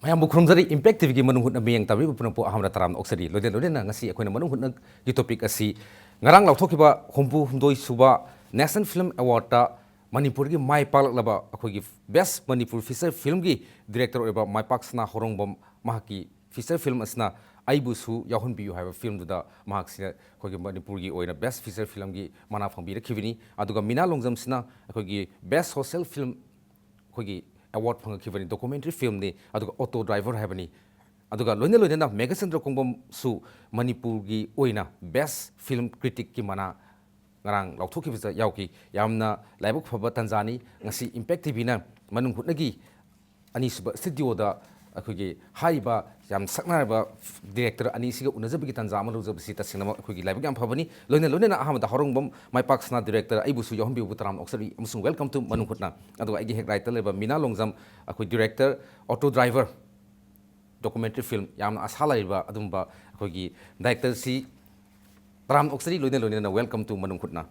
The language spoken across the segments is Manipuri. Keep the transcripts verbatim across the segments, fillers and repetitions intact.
ꯃꯌꯥꯝꯕꯨ ꯈꯨꯔꯨꯝꯖꯔꯤ꯫ ꯏꯝꯄꯦꯛ ꯇꯤꯚꯤꯒꯤ ꯃꯅꯨꯡ ꯍꯨꯠꯅ ꯃꯤꯠꯌꯦꯡ ꯇꯥꯕꯤꯕ ꯄꯨꯝꯅꯃꯛꯄꯨ ꯑꯍꯥꯟꯕꯗ ꯇꯔꯥꯝꯅ ꯑꯣꯛꯆꯔꯤ꯫ ꯂꯣꯏꯅ ꯂꯣꯏꯅꯅ ꯉꯁꯤ ꯑꯩꯈꯣꯏꯅ ꯃꯅꯨꯡ ꯍꯨꯠꯅꯒꯤ ꯇꯣꯄꯤꯛ ꯑꯁꯤ ꯉꯔꯥꯡ ꯂꯥꯎꯊꯣꯛꯈꯤꯕ ꯍꯨꯝꯐꯨ ꯍꯨꯝꯗꯣꯏ ꯁꯨꯕ ꯅꯦꯁꯅꯦꯜ ꯐꯤꯜꯝ ꯑꯦꯋꯥꯔꯗꯇ ꯃꯅꯤꯄꯨꯔꯒꯤ ꯃꯥꯏ ꯄꯥꯛꯂꯛꯂꯕ ꯑꯩꯈꯣꯏꯒꯤ ꯕꯦꯁ ꯃꯅꯤꯄꯨꯔ ꯐꯤꯆꯔ ꯐꯤꯜꯝꯒꯤ ꯗꯤꯔꯦꯛꯇꯔ ꯑꯣꯏꯕ ꯃꯥꯏꯄꯥꯛꯁꯅꯥ ꯍꯣꯔꯣꯡꯕꯝ ꯃꯍꯥꯛꯀꯤ ꯐꯤꯆꯔ ꯐꯤꯜꯝ ꯑꯁꯤꯅ ꯑꯩꯕꯨꯁꯨ ꯌꯥꯎꯍꯟꯕꯤꯌꯨ ꯍꯥꯏꯕ ꯐꯤꯜꯝꯗꯨꯗ ꯃꯍꯥꯛꯁꯤꯅ ꯑꯩꯈꯣꯏꯒꯤ ꯃꯅꯤꯄꯨꯔꯒꯤ ꯑꯣꯏꯅ ꯕꯦꯁ ꯐꯤꯆꯔ ꯐꯤꯜꯝꯒꯤ ꯃꯅꯥ ꯐꯪꯕꯤꯔꯛꯈꯤꯕꯅꯤ꯫ ꯑꯗꯨꯒ ꯃꯤꯅꯥ ꯂꯣꯡꯖꯝꯁꯤꯅ ꯑꯩꯈꯣꯏꯒꯤ ꯕꯦꯁ ꯁꯣꯁꯦꯜ ꯐꯤꯜꯝ ꯑꯩꯈꯣꯏꯒꯤ ꯑꯦꯋꯥꯔꯗ ꯐꯪꯉꯛꯈꯤꯕꯅꯤ, ꯗꯣꯀꯨꯃꯦꯟꯇꯔꯤ ꯐꯤꯜꯝꯅꯤ꯫ ꯑꯗꯨꯒ ꯑꯣꯇꯣ ꯗ꯭ꯔꯥꯏꯚꯔ ꯍꯥꯏꯕꯅꯤ꯫ ꯑꯗꯨꯒ ꯂꯣꯏꯅ ꯂꯣꯏꯅꯅ ꯃꯦꯘꯆꯟꯗ꯭ꯔ ꯀꯣꯡꯕꯝꯁꯨ ꯃꯅꯤꯄꯨꯔꯒꯤ ꯑꯣꯏꯅ ꯕꯦꯁ ꯐꯤꯜꯝ ꯀ꯭ꯔꯤꯇꯤꯛꯀꯤ ꯃꯅꯥ ꯉꯔꯥꯡ ꯂꯥꯎꯊꯣꯛꯈꯤꯕꯁꯤꯗ ꯌꯥꯎꯈꯤ꯫ ꯌꯥꯝꯅ ꯂꯥꯏꯕꯛ ꯐꯕ ꯇꯥꯟꯖꯥꯅꯤ꯫ ꯉꯁꯤ ꯏꯝꯄꯦꯛ ꯇꯤꯚꯤꯅ ꯃꯅꯨꯡ ꯍꯨꯠꯅꯒꯤ ꯑꯅꯤꯁꯨꯕ ꯁ꯭ꯇꯨꯗꯤꯑꯣꯗ ꯑꯩꯈꯣꯏꯒꯤ ꯍꯥꯏꯔꯤꯕ ꯌꯥꯝ ꯁꯛꯅꯔꯕ ꯗꯤꯔꯦꯛꯇꯔ ꯑꯅꯤꯁꯤꯒ ꯎꯅꯖꯕꯒꯤ ꯇꯥꯟꯖꯥ ꯑꯃ ꯂꯧꯖꯕꯁꯤ ꯇꯁꯦꯡꯅꯃꯛ ꯑꯩꯈꯣꯏꯒꯤ ꯂꯥꯏꯕꯛ ꯌꯥꯝ ꯐꯕꯅꯤ꯫ ꯂꯣꯏꯅ ꯂꯣꯏꯅꯅ ꯑꯍꯥꯟꯕꯗ ꯍꯣꯔꯣꯡꯕꯝ ꯃꯥꯏꯄꯥꯛꯁꯅꯥ ꯗꯤꯔꯦꯛꯇꯔ ꯑꯩꯕꯨꯁꯨ ꯌꯥꯎꯍꯟꯕꯤꯕꯕꯨ ꯇꯔꯥꯝꯅ ꯑꯣꯛꯆꯔꯤ ꯑꯃꯁꯨꯡ ꯋꯦꯜꯀꯝ ꯇꯨ ꯃꯅꯨꯡ ꯍꯨꯠꯅ꯫ ꯑꯗꯨꯒ ꯑꯩꯒꯤ ꯍꯦꯛ ꯔꯥꯏꯠꯇ ꯂꯩꯕ ꯃꯤꯅꯥ ꯂꯣꯡꯖꯝ, ꯑꯩꯈꯣꯏ director auto driver documentary film, ꯌꯥꯝꯅ ꯑꯁꯥ ꯂꯩꯔꯤꯕ ꯑꯗꯨꯝꯕ ꯑꯩꯈꯣꯏꯒꯤ ꯗꯥꯏꯔꯦꯛꯇꯔꯁꯤ ꯇꯔꯥꯝꯅ ꯑꯣꯛꯆꯔꯤ꯫ ꯂꯣꯏꯅ ꯂꯣꯏꯅꯅ ꯋꯦꯜꯀꯝ ꯇꯨ ꯃꯅꯨꯡ ꯍꯨꯠꯅ꯫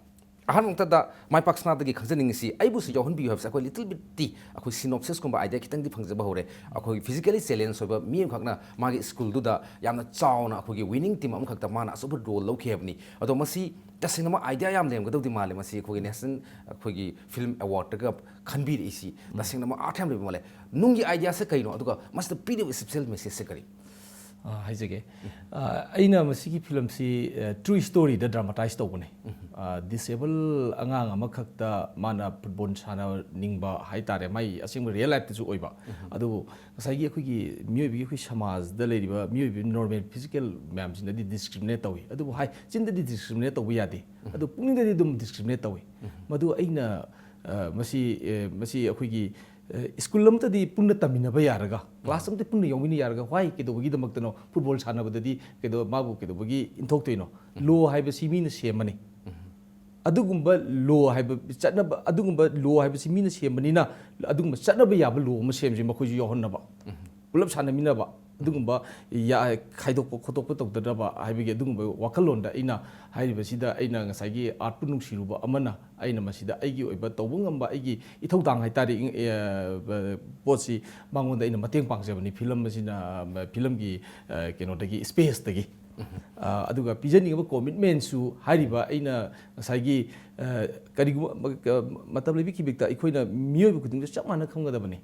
ꯑꯍꯥꯟꯕ ꯃꯛꯇꯗ ꯃꯥꯏꯄꯥꯛꯁꯅꯥꯗꯒꯤ ꯈꯪꯖꯅꯤꯡꯉꯤꯁꯤ, ꯑꯩꯕꯨꯁꯨ ꯌꯥꯎꯍꯟꯕꯤꯌꯨ ꯍꯥꯏꯕꯁꯦ ꯑꯩꯈꯣꯏ ꯂꯤꯇꯜ ꯕꯤꯠꯇꯤ ꯑꯩꯈꯣꯏ ꯁꯤꯅꯣꯞꯁꯤꯁꯀꯨꯝꯕ ꯑꯥꯏꯗꯤꯌꯥ ꯈꯤꯇꯪꯗꯤ ꯐꯪꯖꯕ ꯍꯧꯔꯦ꯫ ꯑꯩꯈꯣꯏ ꯐꯤꯖꯤꯀꯦꯂꯤ ꯆꯦꯂꯦꯟꯖ ꯑꯣꯏꯕ ꯃꯤ ꯑꯃꯈꯛꯅ ꯃꯥꯒꯤ ꯁ꯭ꯀꯨꯜꯗꯨꯗ ꯌꯥꯝꯅ ꯆꯥꯎꯅ ꯑꯩꯈꯣꯏꯒꯤ ꯋꯤꯅꯤꯡ ꯇꯤꯝ ꯑꯃꯈꯛꯇ ꯃꯥꯅ ꯑꯆꯧꯕ ꯔꯣꯜ ꯂꯧꯈꯤ ꯍꯥꯏꯕꯅꯤ꯫ ꯑꯗꯣ ꯃꯁꯤ ꯇꯁꯦꯡꯅꯃꯛ ꯑꯥꯏꯗꯤꯌꯥ ꯌꯥꯝ ꯂꯩꯔꯝꯒꯗꯧꯗꯤ ꯃꯥꯜꯂꯦ꯫ ꯃꯁꯤ ꯑꯩꯈꯣꯏꯒꯤ ꯅꯦꯁꯅꯦꯜ ꯑꯩꯈꯣꯏꯒꯤ ꯐꯤꯜꯝ ꯑꯦꯋꯥꯔꯗꯇꯒ ꯈꯟꯕꯤꯔꯛꯏꯁꯤ ꯇꯁꯦꯡꯅꯃꯛ ꯑꯥꯔꯊ ꯌꯥꯝ ꯂꯩꯕ ꯃꯥꯜꯂꯦ꯫ ꯅꯨꯡꯒꯤ ꯑꯥꯏꯗꯤꯌꯥꯁꯦ ꯀꯩꯅꯣ, ꯑꯗꯨꯒ ꯃꯁꯤꯗ ꯄꯤꯔꯤꯕ ꯁꯣꯁꯤꯌꯦꯜ ꯃꯦꯁꯦꯖꯁꯦ ꯀꯔꯤ? ꯑ, ꯍꯥꯏꯖꯒꯦ꯫ ꯑ, ꯑꯩꯅ ꯃꯁꯤꯒꯤ ꯐꯤꯂꯝꯁꯤ, ꯑ, ꯇ꯭ꯔꯨ ꯁ꯭ꯇꯣꯔꯤꯗ ꯗ꯭ꯔꯃꯥꯇꯥꯏꯖ ꯇꯧꯕꯅꯦ꯫ ꯑ, ꯗꯤꯁꯦꯕꯜ ꯑꯉꯥꯡ ꯑꯃꯈꯛꯇ ꯃꯥꯅ ꯐꯨꯠꯕꯣꯜ ꯁꯥꯟꯅꯅꯤꯡꯕ ꯍꯥꯏ ꯇꯥꯔꯦ, ꯃꯥꯏ ꯑꯁꯦꯡꯕ ꯔꯤꯌꯦꯜ ꯂꯥꯏꯐꯇꯁꯨ ꯑꯣꯏꯕ꯫ ꯑꯗꯨꯕꯨ ꯉꯁꯥꯏꯒꯤ ꯑꯩꯈꯣꯏꯒꯤ ꯃꯤꯑꯣꯏꯕꯒꯤ, ꯑꯩꯈꯣꯏ ꯁꯃꯥꯖꯗ ꯂꯩꯔꯤꯕ ꯃꯤꯑꯣꯏꯕ ꯅꯣꯔꯃꯦꯜ ꯐꯤꯖꯤꯀꯦꯜ ꯃꯌꯥꯝꯁꯤꯅꯗꯤ ꯗꯤꯁꯀ꯭ꯔꯤꯃꯤꯅꯦꯠ ꯇꯧꯏ꯫ ꯑꯗꯨꯕꯨ ꯍꯥꯏ, ꯆꯤꯟꯗꯗꯤ ꯗꯤꯁꯀ꯭ꯔꯤꯃꯤꯅꯦꯠ ꯇꯧꯕ ꯌꯥꯗꯦ꯫ ꯑꯗꯨ ꯄꯨꯛꯅꯤꯡꯗꯗꯤ ꯑꯗꯨꯝ ꯗꯤꯁꯀ꯭ꯔꯤꯃꯤꯅꯦꯠ ꯇꯧꯏ꯫ ꯃꯗꯨ ꯑꯩꯅ, ꯑ, ꯃꯁꯤ, ꯑ, ꯃꯁꯤ ꯑꯩꯈꯣꯏꯒꯤ, ꯑ, ꯁ꯭ꯀꯨꯜ ꯑꯃꯇꯗꯤ ꯄꯨꯟꯅ ꯇꯝꯃꯤꯟꯅꯕ ꯌꯥꯔꯒ, ꯀ꯭ꯂꯥꯁ ꯑꯃꯇ ꯄꯨꯟꯅ ꯌꯥꯎꯃꯤꯟꯅ ꯌꯥꯔꯒ, why ꯀꯩꯗꯧꯕꯒꯤꯗꯃꯛꯇꯅꯣ ꯐꯨꯠꯕꯣꯜ ꯁꯥꯟꯅꯕꯗꯗꯤ ꯀꯩꯗꯧ-, ꯃꯥꯕꯨ ꯀꯩꯗꯧꯕꯒꯤ ꯏꯟꯊꯣꯛꯇꯣꯏꯅꯣ? ꯂꯣ ꯍꯥꯏꯕꯁꯤ ꯃꯤꯅ ꯁꯦꯝꯕꯅꯤ꯫ ꯑꯗꯨꯒꯨꯝꯕ ꯂꯣ ꯍꯥꯏꯕ ꯆꯠꯅꯕ, ꯑꯗꯨꯒꯨꯝꯕ ꯂꯣ ꯍꯥꯏꯕꯁꯤ ꯃꯤꯅ ꯁꯦꯝꯕꯅꯤꯅ, ꯑꯗꯨꯒꯨꯝꯕ ꯆꯠꯅꯕ ꯌꯥꯕ ꯂꯣ ꯑꯃ ꯁꯦꯝꯁꯤ, ꯃꯈꯣꯏꯁꯨ ꯌꯥꯎꯍꯟꯅꯕ, ꯄꯨꯂꯞ ꯁꯥꯟꯅꯃꯤꯟꯅꯕ꯫ ꯑꯗꯨꯒꯨꯝꯕ ꯌꯥ-, ꯈꯥꯏꯗꯣꯛꯄ ꯈꯣꯠꯇꯣꯛꯄ ꯇꯧꯗꯅꯕ ꯍꯥꯏꯕꯒꯤ ꯑꯗꯨꯒꯨꯝꯕ ꯋꯥꯈꯜꯂꯣꯟꯗ ꯑꯩꯅ ꯍꯥꯏꯔꯤꯕꯁꯤꯗ, ꯑꯩꯅ ꯉꯁꯥꯏꯒꯤ ꯑꯥꯔꯠꯄꯨ ꯅꯨꯡꯁꯤꯔꯨꯕ ꯑꯃꯅ ꯑꯩꯅ ꯃꯁꯤꯗ ꯑꯩꯒꯤ ꯑꯣꯏꯕ ꯇꯧꯕ ꯉꯝꯕ ꯑꯩꯒꯤ ꯏꯊꯧꯗꯥꯡ ꯍꯥꯏꯇꯥꯔꯦ, ꯏꯪ-, ꯑꯦ, ꯄꯣꯠꯁꯤ ꯃꯉꯣꯟꯗ ꯑꯩꯅ ꯃꯇꯦꯡ ꯄꯥꯡꯖꯕꯅꯤ꯫ ꯐꯤꯂꯝ ꯑꯁꯤꯅ, ꯐꯤꯂꯝꯒꯤ, ꯑ, ꯀꯩꯅꯣꯗꯒꯤ, ꯁ꯭ꯄꯦꯁꯇꯒꯤ꯫ ꯑ, ꯑꯗꯨꯒ ꯄꯤꯖꯅꯤꯡꯉꯤꯕ ꯀꯣꯃꯤꯠꯃꯦꯟꯁꯨ ꯍꯥꯏꯔꯤꯕ ꯑꯩꯅ ꯉꯁꯥꯏꯒꯤ, ꯑ, ꯀꯔꯤꯒꯨꯝꯕ ꯃ-, ꯀ-, ꯃꯇꯝ ꯂꯩꯕꯤ ꯈꯤꯕꯤꯛꯇ ꯑꯩꯈꯣꯏꯅ ꯃꯤꯑꯣꯏꯕ ꯈꯨꯗꯤꯡꯃꯛ ꯆꯞ ꯃꯥꯟꯅ ꯈꯪꯒꯗꯕꯅꯤ꯫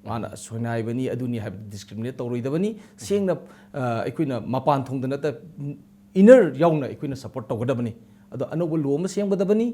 ꯃꯥꯅ ꯁꯣꯏꯅꯥꯏꯕꯅꯤ, ꯑꯗꯨꯅꯤ ꯍꯥꯏꯕꯗ ꯗꯤꯁꯀ꯭ꯔꯤꯃꯤꯅꯦꯠ ꯇꯧꯔꯣꯏꯗꯕꯅꯤ꯫ ꯁꯦꯡꯅ, ꯑ, ꯑꯩꯈꯣꯏꯅ ꯃꯄꯥꯟ ꯊꯣꯡꯗ ꯅꯠꯇ, ꯏꯅꯔ ꯌꯥꯎꯅ ꯑꯩꯈꯣꯏꯅ ꯁꯄꯣꯔꯠ ꯇꯧꯒꯗꯕꯅꯤ꯫ ꯑꯗꯣ ꯑꯅꯧꯕ ꯂꯣ ꯑꯃ ꯁꯦꯝꯒꯗꯕꯅꯤ꯫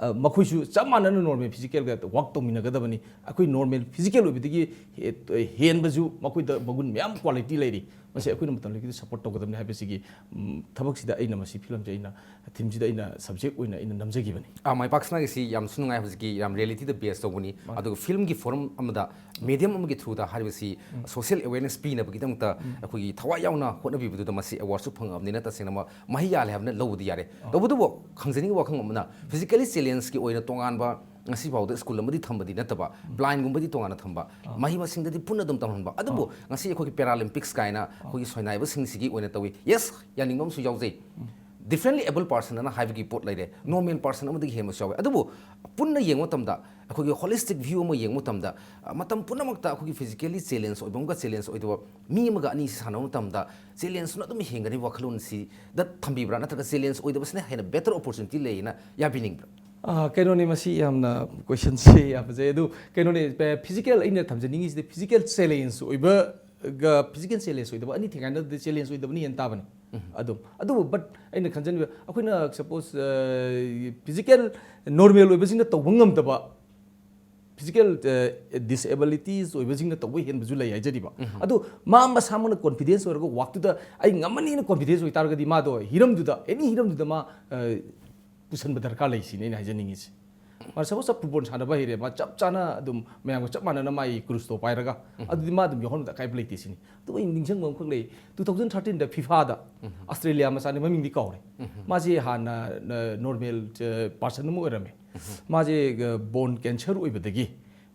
ꯑ, ꯃꯈꯣꯏꯁꯨ ꯆꯞ ꯃꯥꯟꯅꯅ ꯅꯣꯔꯃꯦꯜ ꯐꯤꯖꯤꯀꯦꯜꯒ ꯋꯥꯛ ꯇꯧꯃꯤꯟꯅꯒꯗꯕꯅꯤ꯫ ꯑꯩꯈꯣꯏ ꯅꯣꯔꯃꯦꯜ ꯐꯤꯖꯤꯀꯦꯜ ꯑꯣꯏꯕꯗꯒꯤ ꯍꯦ-, ꯍꯦꯟꯕꯁꯨ ꯃꯈꯣꯏꯗ ꯃꯒꯨꯟ ꯃꯌꯥꯝ ꯀ꯭ꯋꯥꯂꯤꯇꯤ ꯂꯩꯔꯤ꯫ ꯃꯁꯤ ꯑꯩꯈꯣꯏꯅ ꯃꯇꯝ ꯂꯩꯕꯗ ꯁꯄꯣꯔꯠ ꯇꯧꯒꯗꯕꯅꯤ ꯍꯥꯏꯕꯁꯤꯒꯤ, ꯎꯝ, ꯊꯕꯛꯁꯤꯗ ꯑꯩꯅ ꯃꯁꯤ ꯐꯤꯂꯝꯁꯦ ꯑꯩꯅ ꯊꯤꯝꯁꯤꯗ ꯑꯩꯅ ꯁꯕꯖꯦꯛ ꯑꯣꯏꯅ ꯑꯩꯅ ꯅꯝꯖꯈꯤꯕꯅꯤ꯫ ꯑꯥ, ꯃꯥꯏ ꯄꯥꯛꯁꯅꯥꯒꯤꯁꯤ ꯌꯥꯝꯁꯨ ꯅꯨꯡꯉꯥꯏ꯫ ꯍꯧꯖꯤꯛꯀꯤ ꯌꯥꯝ ꯔꯤꯌꯦꯂꯤꯇꯤꯗ ꯕꯦꯁ ꯇꯧꯕꯅꯤ꯫ ꯃꯥꯅꯤ꯫ ꯑꯗꯨꯒ ꯐꯤꯂꯝꯒꯤ ꯐꯣꯔꯝ ꯑꯃꯗ ꯃꯦꯗꯤꯌꯝ ꯑꯃꯒꯤ ꯊ꯭ꯔꯨꯗ ꯍꯥꯏꯔꯤꯕꯁꯤ ꯁꯣꯁꯤꯌꯦꯜ ꯑꯦꯋꯦꯔꯅꯦꯁ ꯄꯤꯅꯕꯒꯤꯗꯃꯛꯇ ꯑꯩꯈꯣꯏꯒꯤ ꯊꯋꯥꯏ ꯌꯥꯎꯅ ꯍꯣꯠꯅꯕꯤꯕꯗꯨꯗ ꯃꯁꯤ ꯑꯦꯋꯥꯔꯗꯁꯨ ꯐꯪꯉꯕꯅꯤꯅ ꯇꯁꯦꯡꯅ ꯃ-, ꯃꯍꯩ ꯌꯥꯜꯂꯦ ꯍꯥꯏꯕꯅ ꯂꯧꯕꯗꯤ ꯌꯥꯔꯦ꯫ ꯇꯧꯕꯇꯕꯨ ꯈꯪꯖꯅꯤꯡꯕ ꯋꯥꯐꯝ ꯑꯃꯅ, ꯐꯤꯖꯤꯀꯦꯂꯤ ꯆꯦꯂꯦꯟꯖꯀꯤ ꯑꯣꯏꯅ ꯇꯣꯉꯥꯟꯕ ꯉꯁꯤ ꯐꯥꯎꯗ ꯁ꯭ꯀꯨꯜ ꯑꯃꯗꯤ ꯊꯝꯕꯗꯤ ꯅꯠꯇꯕ, ꯕ꯭ꯂꯥꯏꯟꯒꯨꯝꯕꯗꯤ ꯇꯣꯉꯥꯟꯅ ꯊꯝꯕ, ꯃꯍꯩ ꯃꯁꯤꯡꯗꯗꯤ ꯄꯨꯟꯅ ꯑꯗꯨꯝ ꯇꯝꯍꯟꯕ꯫ ꯑꯗꯨꯕꯨ ꯉꯁꯤ ꯑꯩꯈꯣꯏꯒꯤ ꯄꯦꯔꯥꯂꯤꯝꯄꯤꯛꯁ ꯀꯥꯏꯅ ꯑꯩꯈꯣꯏꯒꯤ ꯁꯣꯏꯅꯥꯏꯕꯁꯤꯡꯁꯤꯒꯤ ꯑꯣꯏꯅ ꯇꯧꯏ꯫ ꯌꯦꯁ, ꯌꯥꯅꯤꯡꯕ ꯑꯃꯁꯨ ꯌꯥꯎꯖꯩ꯫ ꯗꯤꯐ꯭ꯔꯦꯟꯂꯤ ꯑꯦꯕꯜ ꯄꯥꯔꯁꯟ ꯑꯅ ꯍꯥꯏꯕꯒꯤ ꯄꯣꯠ ꯂꯩꯔꯦ, ꯅꯣꯔꯃꯦꯜ ꯄꯥꯔꯁꯟ ꯑꯃꯗꯒꯤ ꯍꯦꯟꯕꯁꯨ ꯌꯥꯎꯋꯦ꯫ ꯑꯗꯨꯕꯨ ꯄꯨꯟꯅ ꯌꯦꯡꯕ ꯃꯇꯝꯗ, ꯑꯩꯈꯣꯏꯒꯤ ꯍꯣꯂꯤꯁꯇꯤꯛ ꯚ꯭ꯌꯨ ꯑꯃ ꯌꯦꯡꯕ ꯃꯇꯝꯗ, ꯑ, ꯃꯇꯝ ꯄꯨꯝꯅꯃꯛꯇ ꯑꯩꯈꯣꯏꯒꯤ ꯐꯤꯖꯤꯀꯦꯂꯤ ꯆꯦꯂꯦꯟꯖ ꯑꯣꯏꯕ ꯑꯃꯒ ꯆꯦꯂꯦꯟꯖ ꯑꯣꯏꯗꯕ ꯃꯤ ꯑꯃꯒ ꯑꯅꯤꯁꯤ ꯁꯥꯟꯅꯕ ꯃꯇꯝꯗ ꯆꯦꯂꯦꯟꯖꯇꯨꯅ ꯑꯗꯨꯝ ꯍꯦꯟꯒꯅꯤ ꯋꯥꯈꯜꯂꯣꯟꯁꯤꯗ ꯊꯝꯕꯤꯕ꯭ꯔꯥ? ꯅꯠꯇ꯭ꯔꯒ ꯆꯦꯂꯦꯟꯖ ꯑꯣꯏꯗꯕꯁꯤꯅ ꯍꯦꯟꯅ ꯕꯦꯇꯔ ꯑꯣꯄꯣꯔꯆꯨꯅꯤꯇꯤ ꯂꯩꯌꯦꯅ ꯌꯥꯕꯤꯅꯤꯡꯕ꯭ꯔꯥ? ꯑ, ꯀꯩꯅꯣꯅꯤ, ꯃꯁꯤ ꯌꯥꯝꯅ ꯀꯣꯏꯁꯟꯁꯦ ꯌꯥꯝ ꯐꯖꯩ꯫ ꯑꯗꯨ ꯀꯩꯅꯣꯅꯤ, ꯄꯦ-, ꯐꯤꯖꯤꯀꯦꯜ, ꯑꯩꯅ ꯊꯝꯖꯅꯤꯡꯉꯤꯁꯤꯗꯤ ꯐꯤꯖꯤꯀꯦꯜ ꯆꯦꯂꯦꯟꯖ ꯑꯣꯏꯕꯒ ꯐꯤꯖꯤꯀꯦꯜ ꯆꯦꯂꯦꯟꯖ ꯑꯣꯏꯗꯕ ꯑꯅꯤ ꯊꯦꯡꯒꯥꯏꯅꯕꯗꯤ ꯆꯦꯂꯦꯟꯖ ꯑꯣꯏꯗꯕꯅ ꯍꯦꯟꯅ ꯇꯥꯕꯅꯤ꯫ ꯑꯗꯨꯝ, ꯑꯗꯨꯕꯨ, ꯕꯠ ꯑꯩꯅ ꯈꯟꯖꯅꯤꯡꯕ, ꯑꯩꯈꯣꯏꯅ ꯁꯄꯣꯁ, ꯑ, ꯐꯤꯖꯤꯀꯦꯜ ꯅꯣꯔꯃꯦꯜ ꯑꯣꯏꯕꯁꯤꯡꯅ ꯇꯧꯕ ꯉꯝꯗꯕ, ꯐꯤꯖꯤꯀꯦꯜ, ꯑ, ꯗꯤꯁꯑꯦꯕꯤꯂꯤꯇꯤꯁ ꯑꯣꯏꯕꯁꯤꯡꯅ ꯇꯧꯕ ꯍꯦꯟꯕꯁꯨ ꯂꯩ ꯍꯥꯏꯖꯔꯤꯕ꯫ ꯑꯗꯨ ꯃꯥ ꯃꯁꯥꯃꯛꯅ ꯀꯣꯟꯐꯤꯗꯦꯟꯁ ꯑꯣꯏꯔꯒ ꯋꯥꯛꯇꯨꯗ ꯑꯩ ꯉꯝꯃꯅꯤꯅ ꯀꯣꯟꯐꯤꯗꯦꯟꯁ ꯑꯣꯏꯇꯥꯔꯒꯗꯤ ꯃꯥꯗꯣ ꯍꯤꯔꯝꯗꯨꯗ, ꯑꯦꯅꯤ ꯍꯤꯔꯝꯗꯨꯗ ꯃꯥ, ꯑ, ꯄꯨꯁꯟꯕ ꯗꯔꯀꯥꯔ ꯂꯩ ꯁꯤꯅꯤ ꯑꯩꯅ ꯍꯥꯏꯖꯅꯤꯡꯉꯤꯁꯦ꯫ ꯃꯥ ꯁꯄꯣꯁ ꯐꯨꯠꯕꯣꯜ ꯁꯥꯟꯅꯕ ꯍꯩꯔꯦ, ꯃꯥ ꯆꯞ ꯆꯥꯅ ꯑꯗꯨꯝ ꯃꯌꯥꯝꯒ ꯆꯞ ꯃꯥꯟꯅꯅ ꯃꯥꯒꯤ ꯀ꯭ꯔꯨꯁꯇꯣ ꯄꯥꯏꯔꯒ, ꯑꯗꯨꯗꯤ ꯃꯥ ꯑꯗꯨꯝ ꯌꯥꯎꯍꯟꯕꯗ ꯑꯀꯥꯏꯕ ꯂꯩꯇꯦ ꯁꯤꯅꯤ꯫ ꯑꯗꯨꯒ ꯑꯩ ꯅꯤꯡꯁꯤꯡꯕ ꯑꯃꯈꯛ ꯂꯩ, ꯇꯨ ꯊꯥꯎꯖꯟ ꯊꯥꯔꯇꯤꯟꯗ ꯐꯤꯐꯥꯗ ꯑꯁꯇ꯭ꯔꯦꯂꯤꯌꯥ ꯃꯆꯥꯅꯤ, ꯃꯃꯤꯡꯗꯤ ꯀꯥꯎꯔꯦ꯫ ꯃꯥꯁꯦ ꯍꯥꯟꯅ, ꯑ, ꯅꯣꯔꯃꯦꯜ, ꯑ, ꯄꯥꯔꯁꯟ ꯑꯃ ꯑꯣꯏꯔꯝꯃꯦ꯫ ꯃꯥꯁꯦ, ꯑ, ꯕꯣꯟ ꯀꯦꯟꯁꯔ ꯑꯣꯏꯕꯗꯒꯤ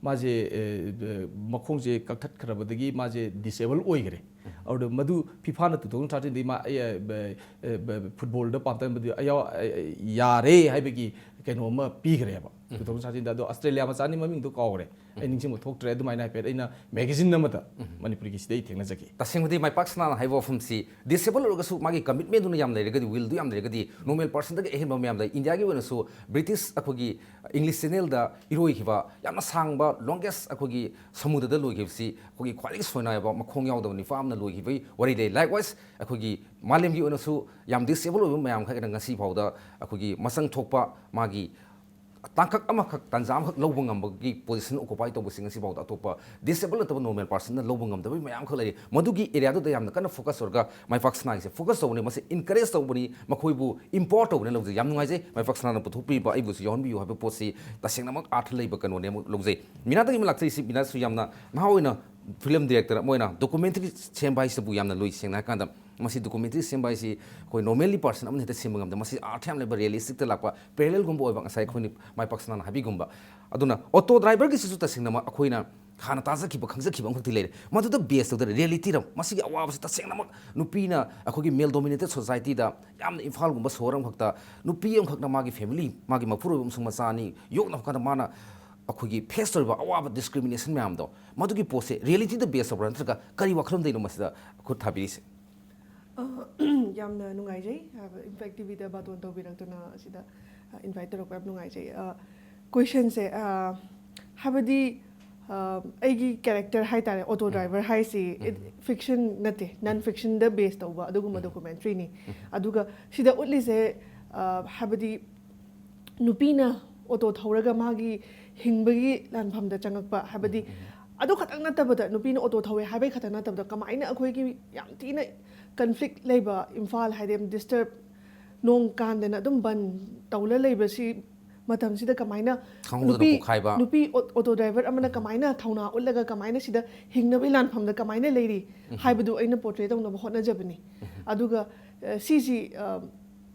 ꯃꯥꯁꯦ, ꯑꯦ, ꯑꯦ, ꯃꯈꯣꯡꯁꯦ ꯀꯛꯊꯠꯈ꯭ꯔꯕꯗꯒꯤ ꯃꯥꯁꯦ ꯗꯤꯁꯑꯦꯕꯜ ꯑꯣꯏꯈ꯭ꯔꯦ꯫ ꯑꯗꯨꯗ ꯃꯗꯨ ꯐꯤꯐꯥꯅ ꯇꯨ ꯊꯥꯎꯖꯟ ꯊꯥꯔꯇꯤꯟꯗꯒꯤ ꯃꯥ, ꯑꯦ, ꯑꯦ, ꯑꯦ, ꯐꯨꯠꯕꯣꯜꯗ ꯄꯥꯝꯇꯝꯕꯗꯨ ꯑꯌꯥꯎ-, ꯑꯦ, ꯑꯦ, ꯌꯥꯔꯦ ꯍꯥꯏꯕꯒꯤ ꯀꯩꯅꯣ ꯑꯃ ꯄꯤꯈ꯭ꯔꯦꯕ ꯇꯨ ꯊꯥꯎꯖꯟ ꯊꯥꯔꯇꯤꯟꯗ꯫ ꯑꯗꯣ ꯑꯁꯇ꯭ꯔꯦꯂꯤꯌꯥ ꯃꯆꯥꯅꯤ, ꯃꯃꯤꯡꯗꯣ ꯀꯥꯎꯈ꯭ꯔꯦ, ꯑꯩ ꯅꯤꯡꯁꯤꯡꯕ ꯊꯣꯛꯇ꯭ꯔꯦ꯫ ꯑꯗꯨꯃꯥꯏꯅ ꯍꯥꯏꯐꯦꯠ ꯑꯩꯅ ꯃꯦꯒꯥꯖꯤꯟ ꯑꯃꯗ ꯃꯅꯤꯄꯨꯔꯒꯤ ꯁꯤꯗ ꯑꯩ ꯊꯦꯡꯅꯖꯈꯤ꯫ ꯇꯁꯦꯡꯕꯗꯤ ꯃꯥꯏ ꯄꯥꯛ ꯁꯅꯥꯅ ꯍꯥꯏꯕ ꯋꯥꯐꯝꯁꯤ ꯗꯤꯁꯑꯦꯕꯜ ꯑꯣꯏꯔꯒꯁꯨ ꯃꯥꯒꯤ ꯀꯃꯤꯠꯃꯦꯟꯗꯨꯅ ꯌꯥꯝ ꯂꯩꯔꯒꯗꯤ, ꯋꯤꯜꯗꯨ ꯌꯥꯝ ꯂꯩꯔꯒꯗꯤ, ꯅꯣꯔꯃꯦꯜ ꯄꯥꯔꯁꯟꯗꯒꯤ ꯑꯍꯦꯟꯕ ꯃꯌꯥꯝ ꯂꯩ꯫ ꯏꯟꯗꯤꯌꯥꯒꯤ ꯑꯣꯏꯅꯁꯨ ꯕ꯭ꯔꯤꯇꯤꯁ ꯑꯩꯈꯣꯏꯒꯤ ꯏꯪꯂꯤꯁ ꯆꯦꯅꯦꯜꯗ ꯏꯔꯣꯏꯈꯤꯕ ꯌꯥꯝꯅ ꯁꯥꯡꯕ, ꯂꯣꯡꯒꯦꯁ ꯑꯩꯈꯣꯏꯒꯤ ꯁꯃꯨꯗ꯭ꯔꯗ ꯂꯣꯏꯈꯤꯕꯁꯤ ꯑꯩꯈꯣꯏꯒꯤ ꯈ꯭ꯋꯥꯏꯗꯒꯤ ꯁꯣꯏꯅꯥꯏꯕ ꯃꯈꯣꯡ ꯌꯥꯎꯗꯕ ꯅꯤꯄꯥ ꯑꯃꯅ ꯂꯣꯏꯈꯤꯕꯒꯤ ꯋꯥꯔꯤ ꯂꯩ꯫ ꯂꯥꯏꯛꯋꯥꯏꯁ ꯑꯩꯈꯣꯏꯒꯤ ꯃꯥꯂꯦꯝꯒꯤ ꯑꯣꯏꯅꯁꯨ ꯌꯥꯝ ꯗꯤꯁꯑꯦꯕꯜ ꯑꯣꯏꯕ ꯃꯌꯥꯝ ꯈꯛꯅ ꯉꯁꯤ ꯐꯥꯎꯗ ꯑꯩꯈꯣꯏꯒꯤ ꯃꯁꯪ ꯊꯣꯛꯄ ꯃꯥꯒꯤ ꯇꯥꯡꯀꯛ ꯑꯃꯈꯛ, ꯇꯥꯟꯖꯥ ꯑꯃꯈꯛ ꯂꯧꯕ ꯉꯝꯕꯒꯤ ꯄꯣꯖꯤꯁꯟ ꯑꯣꯀꯨꯄꯥꯏ ꯇꯧꯕꯁꯤ ꯉꯁꯤ ꯐꯥꯎꯗ ꯑꯇꯣꯞꯄ ꯗꯤꯁꯑꯦꯕꯜ ꯅꯠꯇꯕ ꯅꯣꯔꯃꯦꯜ ꯄꯥꯔꯁꯟꯅ ꯂꯧꯕ ꯉꯝꯗꯕ ꯃꯌꯥꯝ ꯈꯛ ꯂꯩꯔꯤ꯫ ꯃꯗꯨꯒꯤ ꯑꯦꯔꯤꯌꯥꯗꯨꯗ ꯌꯥꯝꯅ ꯀꯟꯅ ꯐꯣꯀꯁ ꯇꯧꯔꯒ ꯃꯥꯏ ꯄꯥꯛ ꯁꯅꯥꯒꯤꯁꯦ ꯐꯣꯀꯁ ꯇꯧꯕꯅꯤ, ꯃꯁꯤ ꯏꯟꯀꯔꯦꯖ ꯇꯧꯕꯅꯤ, ꯃꯈꯣꯏꯕꯨ ꯏꯝꯄꯥꯋꯔ ꯇꯧꯕꯅꯤ ꯂꯧꯖꯩ꯫ ꯌꯥꯝ ꯅꯨꯡꯉꯥꯏꯖꯩ ꯃꯥꯏ ꯄꯥꯛ ꯁꯅꯥꯅ ꯄꯨꯊꯣꯛꯄꯤꯕ, ꯑꯩꯕꯨꯁꯨ ꯌꯥꯎꯍꯟꯕꯤꯌꯨ ꯍꯥꯏꯕ ꯄꯣꯠꯁꯤ ꯇꯁꯦꯡꯅꯃꯛ ꯑꯥꯔꯊ ꯂꯩꯕ ꯀꯩꯅꯣꯅꯦ ꯑꯃꯨꯛ ꯂꯧꯖꯩ꯫ ꯃꯤꯅꯥꯗꯒꯤ ꯑꯃ ꯂꯥꯛꯆꯔꯤꯁꯤ, ꯃꯤꯅꯥꯁꯨ ꯌꯥꯝꯅ ꯅꯍꯥ ꯑꯣꯏꯅ ꯐꯤꯂꯝ ꯗꯤꯔꯦꯛꯇꯔ ꯑꯃ ꯑꯣꯏꯅ ꯗꯣꯀꯨꯃꯦꯟꯇꯔꯤ ꯁꯦꯝꯕ ꯍꯥꯏꯁꯤꯕꯨ ꯌꯥꯝꯅ ꯂꯨꯏ꯫ ꯁꯦꯡꯅ ꯍꯥꯏꯔꯀꯥꯟꯗ ꯃꯁꯤ ꯗꯣꯀꯨꯃꯦꯟꯇꯔꯤ ꯁꯦꯝꯕ ꯍꯥꯏꯁꯤ ꯑꯩꯈꯣꯏ ꯅꯣꯔꯃꯦꯜꯂꯤ ꯄꯥꯔꯁꯟ ꯑꯃꯅ ꯍꯦꯛꯇ ꯁꯦꯝꯕ ꯉꯝꯗꯦ꯫ ꯃꯁꯤ ꯑꯥꯔꯊ ꯌꯥꯝ ꯂꯩꯕ, ꯔꯤꯌꯦꯂꯤꯁꯇꯤꯛꯇ ꯂꯥꯛꯄ, ꯄꯦꯔꯦꯂꯦꯜꯒꯨꯝꯕ ꯑꯣꯏꯕ, ꯉꯁꯥꯏ ꯑꯩꯈꯣꯏꯅ ꯃꯥꯏ ꯄꯥꯛ ꯁꯅꯥꯅ ꯍꯥꯏꯕꯤꯒꯨꯝꯕ꯫ ꯑꯗꯨꯅ ꯑꯣꯇꯣ ꯗ꯭ꯔꯥꯏꯚꯔꯒꯤꯁꯤꯁꯨ ꯇꯁꯦꯡꯅꯃꯛ ꯑꯩꯈꯣꯏꯅ ꯍꯥꯟꯅ ꯇꯥꯖꯈꯤꯕ, ꯈꯪꯖꯈꯤꯕ ꯑꯃꯈꯛꯇꯤ ꯂꯩꯔꯦ꯫ ꯃꯗꯨꯗ ꯕꯦꯁ ꯇꯧꯗꯅ ꯔꯤꯌꯦꯂꯤꯇꯤꯔ ꯃꯁꯤꯒꯤ ꯑꯋꯥꯕꯁꯤ ꯇꯁꯦꯡꯅꯃꯛ ꯅꯨꯄꯤꯅ ꯑꯩꯈꯣꯏꯒꯤ ꯃꯦꯜ ꯗꯣꯃꯤꯅꯦꯇꯦꯠ ꯁꯣꯁꯥꯏꯇꯤꯗ ꯌꯥꯝꯅ ꯏꯝꯐꯥꯜꯒꯨꯝꯕ ꯁꯣꯍꯣꯔ ꯑꯃꯈꯛꯇ ꯅꯨꯄꯤ ꯑꯃꯈꯛꯅ ꯃꯥꯒꯤ ꯐꯦꯃꯤꯂꯤ, ꯃꯥꯒꯤ ꯃꯄꯨꯔꯣꯏꯕ ꯑꯃꯁꯨꯡ ꯃꯆꯥ ꯑꯅꯤ ꯌꯣꯛꯅꯕ ꯀꯥꯟꯗ ꯃꯥꯅ ꯑꯩꯈꯣꯏꯒꯤ ꯐꯦꯁ ꯇꯧꯔꯤꯕ ꯑꯋꯥꯕ, ꯗꯤꯁꯀ꯭ꯔꯤꯃꯤꯅꯦꯁꯟ ꯃꯌꯥꯝꯗꯣ ꯃꯗꯨꯒꯤ ꯄꯣꯠꯁꯦ ꯔꯤꯌꯦꯂꯤꯇꯤꯗ ꯕꯦꯁ ꯇꯧꯕ꯭ꯔꯥ, ꯅꯠꯇ꯭ꯔꯒ ꯀꯔꯤ ꯋꯥꯈꯜꯂꯣꯟꯗꯩꯅꯣ ꯃꯁꯤꯗ ꯈꯨꯠ ꯊꯥꯕꯤꯔꯤꯁꯦ? ꯑ, ꯌꯥꯝꯅ ꯅꯨꯡꯉꯥꯏꯖꯩ ꯏꯝꯄꯦꯛ ꯇꯤꯚꯤꯗ ꯕꯥꯇꯣꯟ ꯇꯧꯕꯤꯔꯛꯇꯨꯅ ꯑꯁꯤꯗ ꯏꯟꯚꯥꯏꯠ ꯇꯧꯔꯛꯄ ꯌꯥꯝ ꯅꯨꯡꯉꯥꯏꯖꯩ꯫ ꯀꯣꯏꯁꯟꯁꯦ ꯍꯥꯏꯕꯗꯤ, ꯑ, ꯑꯩꯒꯤ ꯀꯦꯔꯦꯛꯇꯔ ꯍꯥꯏꯇꯥꯔꯦ, ꯑꯣꯇꯣ ꯗ꯭ꯔꯥꯏꯚꯔ ꯍꯥꯏꯁꯤ ꯐꯤꯛꯁꯟ ꯅꯠꯇꯦ, ꯅꯟ ꯐꯤꯛꯁꯟꯗ ꯕꯦꯁ ꯇꯧꯕ ꯑꯗꯨꯒꯨꯝꯕ ꯗꯣꯀꯨꯃꯦꯟꯇ꯭ꯔꯤꯅꯤ꯫ ꯑꯗꯨꯒ ꯁꯤꯗ ꯎꯠꯂꯤꯁꯦ, ꯑ, ꯍꯥꯏꯕꯗꯤ ꯅꯨꯄꯤꯅ ꯑꯣꯇꯣ ꯊꯧꯔꯒ ꯃꯥꯒꯤ ꯍꯤꯡꯕꯒꯤ ꯂꯥꯟꯐꯝꯗ ꯆꯪꯉꯛꯄ, ꯍꯥꯏꯕꯗꯤ ꯑꯗꯨ ꯈꯛꯇꯪ ꯅꯠꯇꯕꯗ, ꯅꯨꯄꯤꯅ ꯑꯣꯇꯣ ꯊꯧꯋꯦ ꯍꯥꯏꯕꯩ ꯈꯛꯇꯪ ꯅꯠꯇꯕꯗ, ꯀꯃꯥꯏꯅ ꯑꯩꯈꯣꯏꯒꯤ ꯌꯥꯝ ꯊꯤꯅ ꯀꯟꯐ꯭ꯂꯤꯛ ꯂꯩꯕ ꯏꯝꯐꯥꯜ, ꯍꯥꯏꯗꯤ ꯌꯥꯝ ꯗꯤꯁꯇꯔꯕ, ꯅꯣꯡ ꯀꯥꯟꯗꯅ ꯑꯗꯨꯝ ꯕꯟ ꯇꯧꯔ ꯂꯩꯕꯁꯤ ꯃꯇꯝꯁꯤꯗ ꯀꯃꯥꯏꯅ ꯈꯪꯍꯧꯗꯅ ꯅꯨꯄꯤ ꯄꯣꯛꯈꯥꯏꯕ꯫ ꯅꯨꯄꯤ ꯑꯣ- ꯑꯣꯇꯣ ꯗ꯭ꯔꯥꯏꯚꯔ ꯑꯃꯅ ꯀꯃꯥꯏꯅ ꯊꯧꯅꯥ ꯎꯠꯂꯒ ꯀꯃꯥꯏꯅ ꯁꯤꯗ ꯍꯤꯡꯅꯕꯒꯤ ꯂꯥꯟꯐꯝꯗ ꯀꯃꯥꯏꯅ ꯂꯩꯔꯤ ꯍꯥꯏꯕꯗꯨ ꯑꯩꯅ ꯄꯣꯔꯇ꯭ꯔꯦ ꯇꯧꯅꯕ ꯍꯣꯠꯅꯖꯕꯅꯤ꯫ ꯑꯗꯨꯒ ꯑ, ꯁꯤꯁꯤ ꯑ,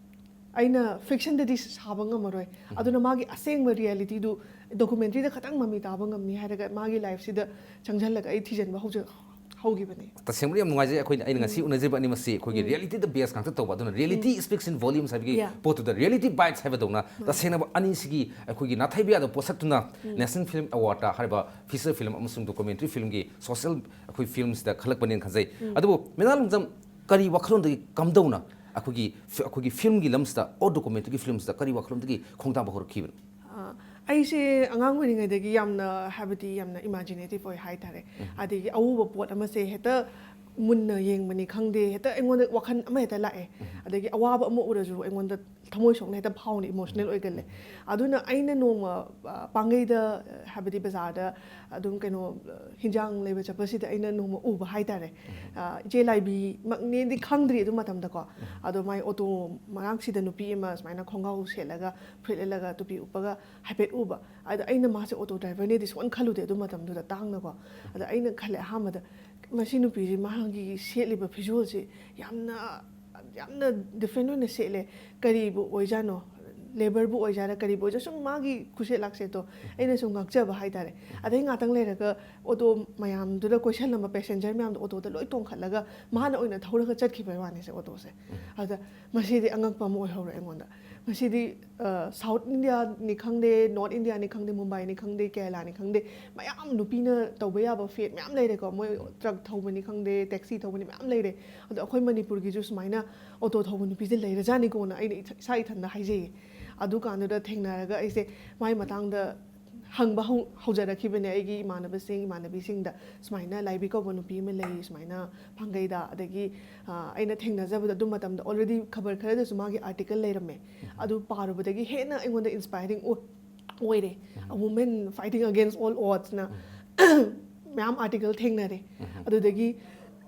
ꯑꯩꯅ ꯐꯤꯛꯁꯟꯗꯗꯤ ꯁꯥꯕ ꯉꯝꯃꯔꯣꯏ, ꯑꯗꯨꯅ ꯃꯥꯒꯤ ꯑꯁꯦꯡꯕ ꯔꯤꯌꯦꯂꯤꯇꯤꯗꯨ ꯗꯣꯀꯨꯃꯦꯟꯇ꯭ꯔꯤꯗ ꯈꯇꯪ ꯃꯃꯤ ꯇꯥꯕ ꯉꯝꯅꯤ ꯍꯥꯏꯔꯒ ꯃꯥꯒꯤ ꯂꯥꯏꯐꯁꯤꯗ ꯆꯪꯁꯤꯜꯂꯒ ꯑꯩ ꯊꯤꯖꯤꯟꯕ ꯍꯧꯖ ꯍꯧꯈꯤꯕꯅꯦ꯫ ꯇꯁꯦꯡꯕꯗꯤ ꯌꯥꯝ ꯅꯨꯡꯉꯥꯏꯖꯩ꯫ ꯑꯩꯈꯣꯏꯅ ꯑꯩꯅ ꯉꯁꯤ ꯎꯅꯖꯔꯤꯕ ꯑꯅꯤꯃꯛꯁꯤ ꯑꯩꯈꯣꯏꯒꯤ ꯔꯤꯌꯦꯂꯤꯇꯤꯗ ꯕꯦꯁ ꯉꯥꯛꯇ ꯇꯧꯕ, ꯑꯗꯨꯅ reality speaks in volumes ꯍꯥꯏꯕꯒꯤ Yeah. ꯄꯣꯠꯇꯨꯗ, reality bites ꯍꯥꯏꯕꯗꯧꯅ ꯇꯁꯦꯡꯅꯕ ꯑꯅꯤꯁꯤꯒꯤ ꯑꯩꯈꯣꯏꯒꯤ ꯅꯥꯊꯩꯕ ꯌꯥꯗꯕ ꯄꯣꯠꯁꯛꯇꯨꯅ National Film Award ꯍꯥꯏꯔꯤꯕ ꯐꯤꯆꯔ ꯐꯤꯂꯝ ꯑꯃꯁꯨꯡ ꯗꯣꯀꯨꯃꯦꯟꯇ꯭ꯔꯤ ꯐꯤꯂꯝꯒꯤ ꯁꯣꯁꯤꯌꯦꯜ ꯑꯩꯈꯣꯏ ꯐꯤꯂꯝꯁꯤꯗ ꯈꯜꯂꯛꯄꯅꯦꯅ ꯈꯟꯖꯩ꯫ ꯑꯗꯨꯕꯨ ꯃꯦꯗꯥꯝ ꯂꯪꯖꯝ, ꯀꯔꯤ ꯋꯥꯈꯜꯂꯣꯟꯗꯒꯤ ꯀꯝꯗꯧꯅ ꯑꯩꯈꯣꯏꯒꯤ ꯐꯤ- ꯑꯩꯈꯣꯏꯒꯤ ꯐꯤꯂꯝꯒꯤ ꯂꯝꯁꯤꯗ, ꯑꯣ ꯗꯣꯀꯨꯃꯦꯟꯇ꯭ꯔꯤꯒꯤ ꯐꯤꯂꯝꯁꯤꯗ ꯀꯔꯤ ꯋꯥꯈꯜꯂꯣꯟꯗꯒꯤ ꯈꯣꯡꯗꯥꯕ ꯍꯧꯔꯛꯈꯤꯕꯅꯣ? ꯑ, ꯑꯩꯁꯦ ꯑꯉꯥꯡ ꯑꯣꯏꯔꯤꯉꯩꯗꯒꯤ ꯌꯥꯝꯅ, ꯍꯥꯏꯕꯗꯤ, ꯌꯥꯝꯅ ꯏꯃꯥꯖꯤꯅꯦꯇꯤꯞ ꯑꯣꯏ ꯍꯥꯏꯇꯥꯔꯦ꯫ ꯑꯗꯒꯤ ꯑꯎꯕ ꯄꯣꯠ ꯑꯃꯁꯦ ꯍꯦꯛꯇ ꯃꯨꯟꯅ ꯌꯦꯡꯕꯅꯤ ꯈꯪꯗꯦ, ꯍꯦꯛꯇ ꯑꯩꯉꯣꯟꯗ ꯋꯥꯈꯜ ꯑꯃ ꯍꯦꯛꯇ ꯂꯥꯛꯑꯦ꯫ ꯑꯗꯒꯤ ꯑꯋꯥꯕ ꯑꯃ ꯎꯔꯁꯨ ꯑꯩꯉꯣꯟꯗ ꯊꯃꯣꯏ ꯁꯣꯛꯅ ꯍꯦꯛꯇ ꯐꯥꯎꯅ, ꯏꯃꯣꯁꯅꯦꯜ ꯑꯣꯏꯒꯜꯂꯦ꯫ ꯑꯗꯨꯅ ꯑꯩꯅ ꯅꯣꯡꯃ, ꯑ, ꯄꯥꯡꯒꯩꯗ, ꯍꯥꯏꯕꯗꯤ ꯕꯖꯥꯔꯗ ꯑꯗꯨꯝ ꯀꯩꯅꯣ, ꯑ, ꯍꯤꯟꯖꯥꯡ ꯂꯩꯕ ꯆꯠꯄꯁꯤꯗ ꯑꯩꯅ ꯅꯣꯡꯃ ꯎꯕ ꯍꯥꯏꯇꯥꯔꯦ꯫ ꯑ, ꯏꯆꯦ ꯂꯥꯏꯕꯤꯃꯛꯅꯦꯗꯤ ꯈꯪꯗ꯭ꯔꯤ ꯑꯗꯨ ꯃꯇꯝꯗꯀꯣ꯫ ꯑꯗꯣ ꯃꯥꯏ ꯑꯣꯇꯣ ꯃꯅꯥꯛꯁꯤꯗ ꯅꯨꯄꯤ ꯑꯃ ꯁꯨꯃꯥꯏꯅ ꯈꯣꯡꯒ꯭ꯔꯥꯎ ꯁꯦꯠꯂꯒ, ꯐꯨꯔꯤꯠ ꯂꯤꯠꯂꯒ, ꯇꯨꯄꯤ ꯎꯞꯄꯒ ꯍꯥꯏꯐꯦꯠ ꯎꯕ꯫ ꯑꯗ ꯑꯩꯅ ꯃꯥꯁꯦ ꯑꯣꯇꯣ ꯗ꯭ꯔꯥꯏꯚꯔꯅꯦꯗꯤ ꯁꯨꯡꯈꯟ ꯈꯜꯂꯨꯗꯦ ꯑꯗꯨ ꯃꯇꯝꯗꯨꯗ, ꯇꯥꯡꯅꯀꯣ꯫ ꯑꯗ ꯑꯩꯅ ꯈꯜꯂꯦ ꯑꯍꯥꯟꯕꯗ, "ꯃꯁꯤ ꯅꯨꯄꯤꯁꯦ ꯃꯥꯒꯤ ꯁꯦꯠꯂꯤꯕ ꯐꯤꯖꯣꯜꯁꯦ ꯌꯥꯝꯅ, ꯌꯥꯝꯅ ꯗꯤꯐ꯭ꯔꯦꯟ ꯑꯣꯏꯅ ꯁꯦꯠꯂꯦ, ꯀꯔꯤꯕꯨ ꯑꯣꯏꯖꯥꯠꯅꯣ? ꯂꯦꯕꯔꯕꯨ ꯑꯣꯏꯖꯥꯠꯅ, ꯀꯔꯤꯕꯨ ꯑꯣꯏꯖꯥꯠꯅꯣ?" ꯁꯨꯝ ꯃꯥꯒꯤ ꯈꯨꯁꯦꯠ ꯂꯥꯛꯁꯦꯠꯇꯣ ꯑꯩꯅ ꯁꯨꯝ ꯉꯥꯛꯆꯕ ꯍꯥꯏꯇꯥꯔꯦ꯫ ꯑꯗꯩ ꯉꯥꯛꯇꯪ ꯂꯩꯔꯒ ꯑꯣꯇꯣ ꯃꯌꯥꯝꯗꯨꯗ ꯀꯣꯏꯁꯜꯂꯝꯕ ꯄꯦꯁꯦꯟꯖꯔ ꯃꯌꯥꯝꯗꯣ ꯑꯣꯇꯣꯗ ꯂꯣꯏ ꯇꯣꯡꯈꯠꯂꯒ ꯃꯥꯅ ꯑꯣꯏꯅ ꯊꯧꯔꯒ ꯆꯠꯈꯤꯕꯩ ꯋꯥꯅꯤꯁꯦ ꯑꯣꯇꯣꯁꯦ꯫ ꯑꯗ ꯃꯁꯤꯗꯤ ꯑꯉꯛꯄ ꯑꯃ ꯑꯣꯏꯍꯧꯔꯦ ꯑꯩꯉꯣꯟꯗ꯫ ꯃꯁꯤꯗꯤ, ꯑ, ꯁꯥꯎꯠ ꯏꯟꯗꯤꯌꯥꯅꯤ ꯈꯪꯗꯦ, ꯅꯣꯔꯠ ꯏꯟꯗꯤꯌꯥꯅꯤ ꯈꯪꯗꯦ, ꯃꯨꯝꯕꯥꯏꯅꯤ ꯈꯪꯗꯦ, ꯀꯦꯔꯂꯥꯅꯤ ꯈꯪꯗꯦ, ꯃꯌꯥꯝ ꯅꯨꯄꯤꯅ ꯇꯧꯕ ꯌꯥꯕ ꯐꯦꯠ ꯃꯌꯥꯝ ꯂꯩꯔꯦꯀꯣ꯫ ꯃꯣꯏ ꯇ꯭ꯔꯛ ꯊꯧꯕꯅꯤ ꯈꯪꯗꯦ, ꯇꯦꯛꯁꯤ ꯊꯧꯕꯅꯤ ꯃꯌꯥꯝ ꯂꯩꯔꯦ꯫ ꯑꯗꯣ ꯑꯩꯈꯣꯏ ꯃꯅꯤꯄꯨꯔꯒꯤꯁꯨ ꯁꯨꯃꯥꯏꯅ ꯑꯣꯇꯣ ꯊꯧꯕ ꯅꯨꯄꯤꯁꯦ ꯂꯩꯔꯖꯥꯠꯅꯤꯀꯣꯅ ꯑꯩꯅ ꯏꯊ-, ꯏꯁꯥ ꯏꯊꯟꯗ ꯍꯥꯏꯖꯩꯌꯦ꯫ ꯑꯗꯨꯀꯥꯟꯗꯨꯗ ꯊꯦꯡꯅꯔꯒ ꯑꯩꯁꯦ ꯃꯥꯏ ꯃꯇꯥꯡꯗ ꯍꯪꯕ ꯍꯧ-, ꯍꯧꯖꯔꯛꯈꯤꯕꯅꯦ ꯑꯩꯒꯤ ꯏꯃꯥꯟꯅꯕꯁꯤꯡ, ꯏꯃꯥꯟꯅꯕꯤꯁꯤꯡꯗ, ꯁꯨꯃꯥꯏꯅ ꯂꯥꯏꯕꯤ ꯀꯧꯕ ꯅꯨꯄꯤ ꯑꯃ ꯂꯩ ꯁꯨꯃꯥꯏꯅ ꯄꯥꯡꯒꯩꯗ꯫ ꯑꯗꯒꯤ, ꯑ, ꯑꯩꯅ ꯊꯦꯡꯅꯖꯕꯗ ꯑꯗꯨ ꯃꯇꯝꯗ already ꯈꯕꯔ ꯈꯔꯗꯁꯨ ꯃꯥꯒꯤ ꯑꯥꯔꯇꯤꯀꯜ ꯂꯩꯔꯝꯃꯦ꯫ ꯑꯗꯨ ꯄꯥꯔꯨꯕꯗꯒꯤ ꯍꯦꯟꯅ ꯑꯩꯉꯣꯟꯗ ꯏꯟꯁꯄꯥꯏꯔꯤꯡ ꯑꯣꯏ-, ꯑꯣꯏꯔꯦ꯫ A woman fighting against all odds ꯅ ꯃꯌꯥꯝ ꯑꯥꯔꯇꯤꯀꯜ ꯊꯦꯡꯅꯔꯦ꯫ ꯑꯗꯨꯗꯒꯤ